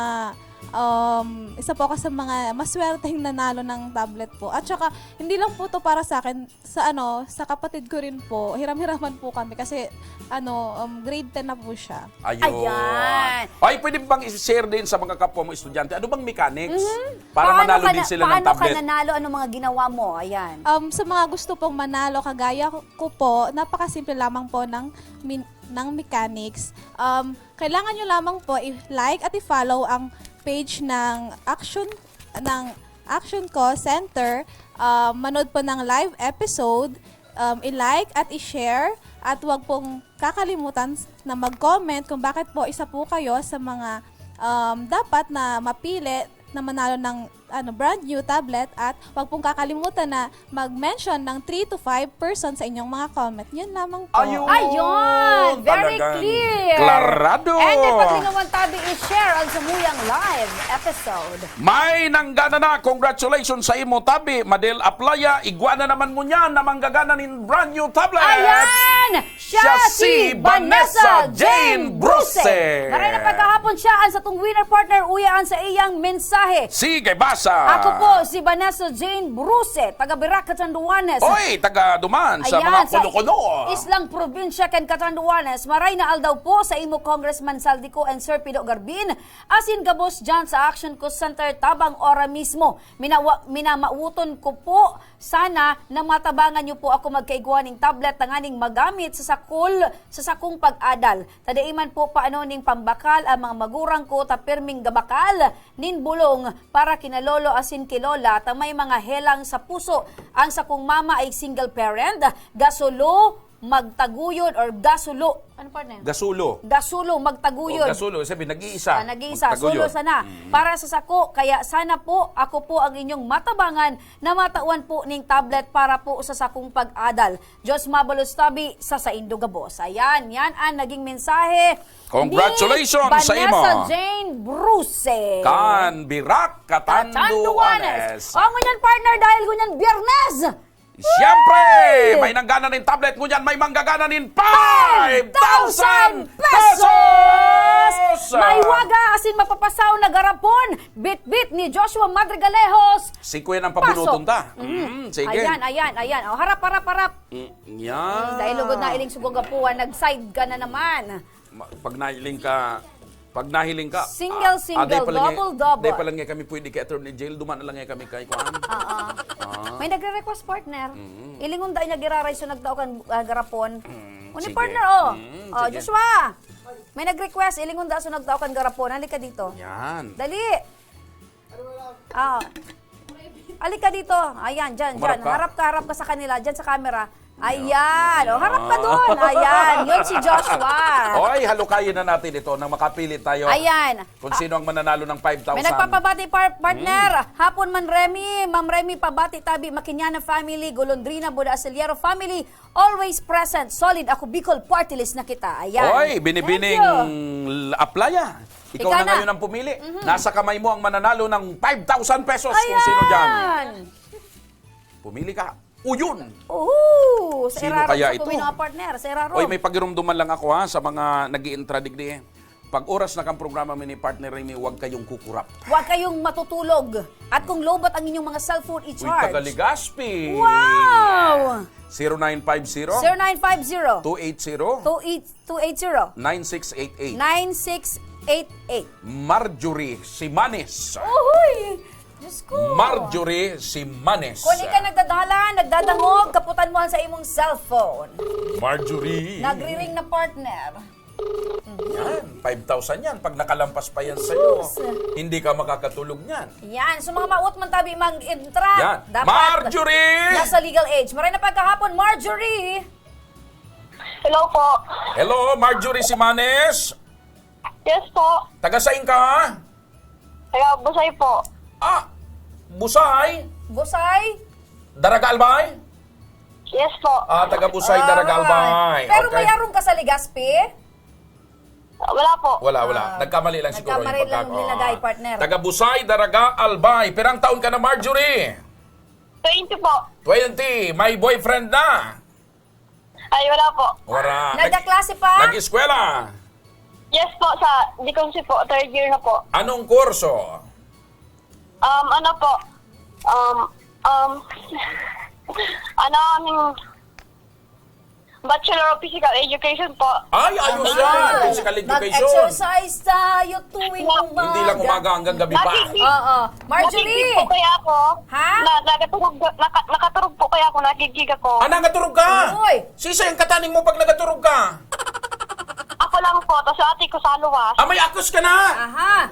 um, isa po ako sa mga maswerteng nanalo ng tablet po. At saka, hindi lang po 'to para sa akin, sa ano, sa kapatid ko rin po. Hiram-hiraman po kami kasi, ano, um, grade ten na po siya. Ayun. Ayan. Ay, pwede bang i-share din sa mga kapwa mo estudyante? Ano bang mechanics? Para Paano manalo ka din na- sila ng Paano ka tablet? nanalo? Anong mga ginawa mo? Ayan. Um, sa mga gusto pong manalo kagaya ko po, napakasimple lamang po ng min- ng mechanics. Um, kailangan nyo lamang po i-like at i-follow ang page ng Action ng Action Call Center. Um, manood po ng live episode, um, i-like at i-share at 'wag pong kakalimutan na mag-comment kung bakit po isa po kayo sa mga um, dapat na mapili na manalo ng ano, brand new tablet at 'wag pong kakalimutan na mag-mention ng three to five person sa inyong mga comment. Yun lamang po. Ayun. Ayun! Very Talagang clear! klarado! And then, paglingawan tabi, i-share ang samuyang live episode. May nanggana na! Congratulations sa imo, Tabi! Madel Aplaya, igwa na naman mo niyan na manggagana nin brand new tablet! Ayan! Siya si Vanessa Jane Bruce. Maray na pagkahapon siya ang satong winner partner, uya ang sa iyang mensahe. Sige, basa! Ako po si Vanessa Jane Bruce, taga Virac, Catanduanes. Oy, taga duman sa Ayan, mga sa kuno-kuno. Islang Probinsya kan Catanduanes. Maray na aldaw po sa imo, Congressman Saldico and Sir Pido Garbin, asin gabos dyan sa Action Call Center tabang ora mismo. Minawa, minamauton ko po sana na matabangan niyo po ako magkaigwa ning tablet tanganing magamit sa sakol, sa sakong pag-adal. Ta dai man po paano ning pambakal ang mga magurang ko, ta pirming gabakal nin bulong para kina lolo asin ki lola, ta may mga helang sa puso ang sakong mama ay single parent, gasulo, magtaguyod or gasulo. Ano partner? Gasulo. Gasulo, O, magtaguyod. gasulo, sabi, nag-iisa. Ah, nag-iisa. Magtaguyod. Sulo sana. Mm. Para sa sako, kaya sana po, ako po ang inyong matabangan na matawan po ning tablet para po sa sakong pag-adal. Diyos mabalos tabi sa saindo gabos. Ayan, yan ang naging mensahe Congratulations ni sa Vanessa imo. Jane Bruce. Kan Birak, Catanduanes. Catanduanes. O, ngunyan partner, dahil ngunyan Biyernes, Siyempre, may nanggana nin tablet, ngunyan may manggagana nin five thousand pesos! May waga asin mapapasaw na garapon, bitbit ni Joshua Madrigalejos. Singko yan ang pabunuton ta. Mm, sige. Ayan, ayan, ayan. O, harap, harap, harap. Mm, yan. Dahil lugod na iling sugogapuan, nag-side ka na naman. Ma- Pag nahiling ka, pag nahiling ka, Single, ah, single, ah, di pala nga- double, double. Di pala nga kami pwede kay Attorney Jail, duman na lang nga kami kay Kuan. Oo. Ah. May nagre-request, partner. Mm. Ilingon dai niya giraray so nagtao kan ah, garapon. Mm, Uni sige. partner, oh. Mm, Oh, sige. Joshua. May nag-request, ilingon da so nagtao kan garapon. Halika dito. Yan. Dali. Ah. Halika dito. Ayan, dyan, Humarap dyan. ka. Harap ka, harap ka sa kanila. Dyan sa camera. Ayan. O, harap ka doon. Ayan. Yun si Joshua. Oy, halukayin na natin ito nang makapili tayo Ayan. kung sino ang mananalo ng five thousand. May nagpapabati par- partner. Hmm. Hapon man Remy, Ma'am Remy pabati tabi Makinyana family, Golondrina Buda Asiliero family, always present. Solid ako Bicol party list na kita. Ayan. Oy, binibining Thank you. Aplaya. Ikaw Ikaw na, na. Ngayon ang pumili. Mhm. Nasa kamay mo ang mananalo ng five thousand pesos kung sino dyan. Ayan. Pumili ka. O yun. Ooh, sa Sino Iraro kaya sa ito? Pumino, partner. Sa Iraro. Oy, may pagirumduman lang ako ha sa mga nag-iintra digdi. Pag oras na kang programa mi ni partner Remy, huwag kayong kukurap. Huwag kayong matutulog. At kung lowbat ang inyong mga cellphone, Uy, i-charge. taga Legazpi. Wow! zero nine five zero, zero nine five zero, two eight zero, two eight two eight zero, nine six eight eight. nine six eight eight. Marjorie Simanes. Uy! Diyos ko! Marjorie Simanes. Kung ika nagdadalan, nagdadangog, kaputan mo ang sa imong cellphone. Marjorie. Nagriring na partner. Yan, five thousand yan. Pag nakalampas pa yan sa'yo, Sus. Hindi ka makakatulog niyan. Yan. So mga maot man tabi mang intra. Yan. Dapat Marjorie! Nasa legal age. Maray na pagkahapon, Marjorie! Hello po. Hello, Marjorie Simanes. Yes po. Taga sain ka? Taga Busay po. Ah, Busay? Busay? Daraga Albay? Yes po. Ah, taga Busay, Daraga Albay. Pero Okay. May arong ka sa Legazpi? Wala po. Wala, wala. Ah, Nagkamali lang siguro nagkamali yung pagka- lang nilagay, partner. Taga Busay, Daraga Albay. Pirang taon ka na, Marjorie? Twenty po. Twenty. May boyfriend na? Ay, wala po. Wala. Nagkaklase pa? Nag-eskwela? Yes po, sa Deconsi po, third year na po. Anong kurso? Um, ano po? Um, um, ano, I mean, Bachelor of Physical Education po. Ay, ayos Ah, yan. Physical education. Mag-exercise tayo tuwing Hindi lang umaga. Umaga, hanggang gabi pa. Lagi, Oo. Marjorie! Nagigig po kaya ako. Ha? Na, nakaturog, naka, nakaturog po kaya ako, nagigig ako. Ah, nakaturog ka? Uy! Sisay ang kataning mo pag nakaturog ka? Ako lang po, tas yung ate ko sa luwas. Ah, may akos ka na? Aha.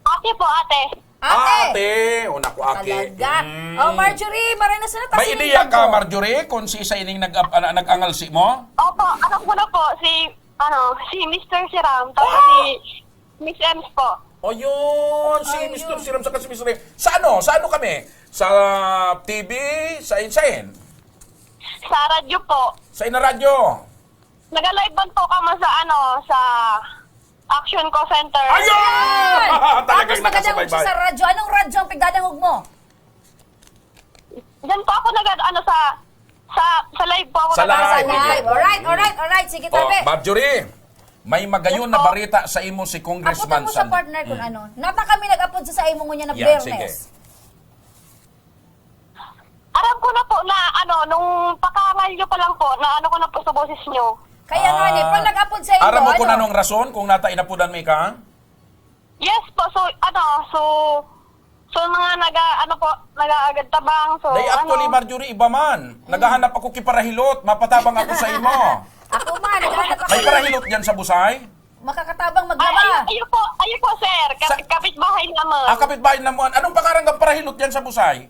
Ate po, ate. Ate! Ah, ate. O, naku, ate. Talaga. Mm. Oh, Marjorie, maray na sana ta May sining ideya ka, tago. Marjorie, kung si isa ining nag-, ah, nag-angalsi mo? Opo, alam ko na po, si, ano, si Mister Siram, tapos Ah! si Miss Ems po. O, yun, si Ayun. Mister Siram saka si Miss Ray. Sa ano? Sa ano kami? Sa T V? Sa insain? Sa radyo po. Sa ina radyo? Nag-live band po kami sa, ano, sa Action Call Center. Ayun! Ayan! Talagang Tapos magandang nakasubaybay. Sa radyo. Anong radyo ang pigdadangog mo? Diyan po ako nag-, ano, sa, sa, sa live po ako Sa nag- Sa live. Live. Alright, alright, alright. Sige, Oh, tabi. Marjorie, may magayon Yes na po. barita sa imo si Congressman Aputan mo sa Sal- partner kung Mm. ano. Nata kami nag-apod sa, sa imo ngunyan na Yan, Bernes. sige. Aram ko na po na, ano, nung pakangal nyo pa lang po, na ano ko na po sa boses nyo. Kaya nga, ni, Ah, pag nag-apod sa imo, aram mo kung ano? anong rason kung nata inapodan mi ka? Yes po, so, ano, so, so mga naga, ano po, nag-aagad tabang, so, Day, actually, ano. Marjorie, iba man. Mm. Naghahanap ako ki parahilot, mapatabang ako sa imo. Ako man, naghahanap ako. May parahilot dyan sa Busay? Makakatabang Ay, maglaba. Ayo, ayo po, ayo po, sir. Kap-, Sa kapitbahay naman. Ah, kapitbahay naman. Anong pangaran ng parahilot dyan sa Busay?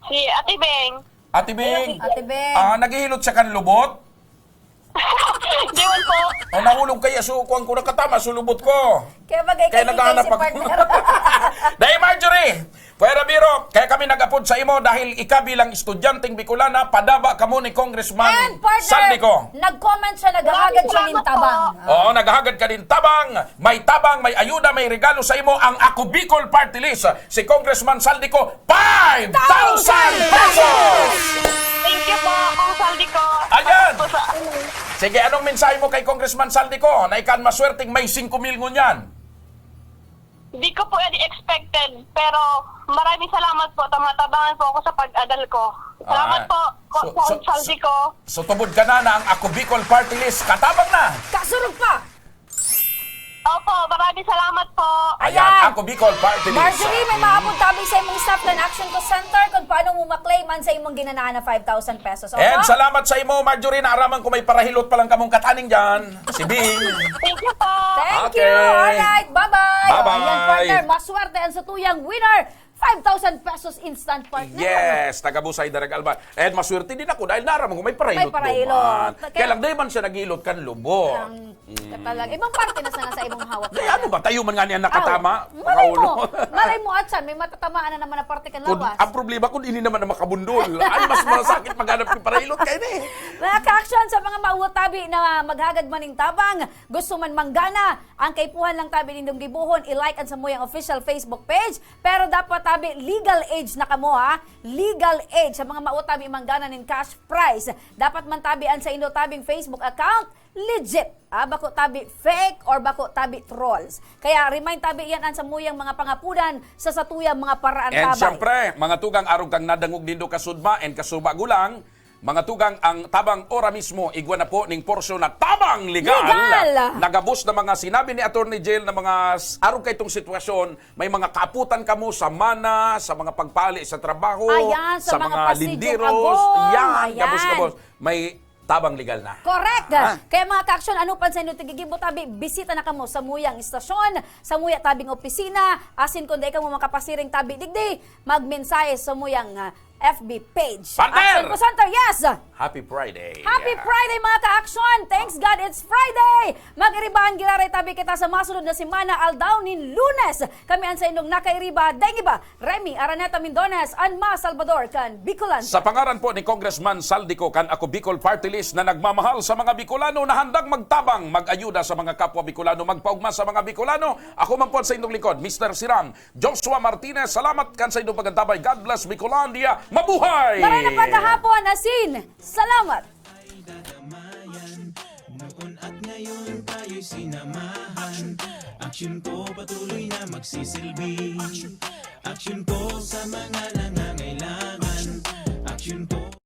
Si Ate Beng. Ate Beng. Ate Beng. Ah, naghihilot siya kan lubot? Di man po. O, nahulog kaya, so, kuwan ko nakatama, so lubot ko. Kaya bagay Kaya kay naghahanap Beng si ako. partner. Dahil Marjorie, Kuya Ramiro, kaya kami nag-apod sa imo dahil ika bilang estudyanteng Bicolana, padaba kamo ni Congressman And partner, Saldico. nag-comment siya, naghahagad siya nin Maraming salamat tabang. po. Oo, naghahagad ka nin tabang. May tabang, may ayuda, may regalo sa imo ang Ako Bicol Party List. Si Congressman Saldico, five thousand pesos! Thank you po, Kong Saldico. Ayan. Ako po sa, ano. Sige, anong mensahe mo kay Congressman Saldico na ikan maswerteng may singko mil ngunyan? Di ko po yan expected, pero maraming salamat po. Tamatabangan po ako sa pag-adal ko. Salamat Ah, po, Ko-, so, Kong so, Saldico. so, so tubod ka na na ang Ako Bicol Party List katabang na! Kasurog pa! Opo, maraming salamat po. Ayan, Ayan. Ako Bicol Party List. Marjorie, may Mm. maapod tabi sa imong staff kan Action Call Center kung paano mo maklaim an sa imong ginanaan na five thousand pesos. Opo? And salamat sa imo, Marjorie. Naaraman ko may parahilot pa lang kamong kataning dyan. Si Bing. Thank you po. Thank Okay. you. Alright, bye-bye. Bye-bye. Ayan, partner. Maswerte ang satuyang winner. Five thousand pesos instant, partner. Yes, taga Busay, Darag Alba. And maswerte din ako dahil naaraman ko may parahilot May parahilot. duman. Kaya Kaya lang, di man siya naghilot kan lubot. Ang Mm. talaga. Ibang parte na sana sa imong hawak. Di, ano ba? Tayo man nga niya nakatama. Aw, malay mo. Makaulo. Malay mo, Atsan, may matatamaan na naman na parte kan Kung, lawas. ang problema, kung ini naman na makabundol. Ay, mas masakit maghanap ng parahilot kayo na eh. Mga ka-action, sa mga mautabi na maghagad maning tabang, gusto man manggana, ang kaipuhan lang tabi nindong gibohon, i-like ang samuyang official Facebook page. Pero dapat tabi, legal age na kamo, ha? Legal age. Sa mga mautabi manggana nin cash prize, dapat man tabi ang sa indo tabing Facebook account, legit. Ah, bako tabi fake or bako tabi trolls. Kaya remind tabi yan ang samuyang mga pangapudan sa satuyang mga paraan And tabay. siyempre, mga tugang, arog kang nadangog nindo kasudma and kasuba gulang, mga tugang, ang tabang ora mismo, igwa na po ning porsyon na tabang legal. Legal! Nagabos na mga sinabi ni Attorney Jail na mga s-, arog kay itong sitwasyon, may mga kaaputan kamo sa mana, sa mga pagpali sa trabaho, Ayan, sa sa mga mga pasidyong linderos. agom. Yan, Ayan. gabos, gabos. May tabang legal na. Correct! Ah. Kaya mga ka-action, ano pa sa inyo tigigibo tabi, bisita na kamo sa muyang istasyon, sa muya tabing opisina, asin kung dai kamo makapasiring tabi digdi, magmensahe sa muyang, ah, F B page. Partner! Action Call Center, yes! Happy Friday! Happy Yeah. Friday, mga ka-action! Thanks God, it's Friday! Mag-iribahan giraray tabi kita sa masunod na semana, aldaw nin Lunes. Kami an sa inyong nakairiba, daing iba, Remy Araneta Mindones, an Ma Salvador kan Bicolan. Sa pangaran po ni Congressman Saldico kan Ako Bicol Party List na nagmamahal sa mga Bicolano na handang magtabang, mag-ayuda sa mga kapwa Bicolano, magpaugma sa mga Bicolano, ako man po sa inyong likod, Mister Siram, Joshua Martinez, salamat kan sa inyong pag-antabay. God bless Bicolandia. Mabuhay! Maray na pagkahapon, asin. Salamat! Noon at ngayon tayo sinamahan. Action po patuloy na magsisilbi. Action po sa mga nangangailangan. Action po.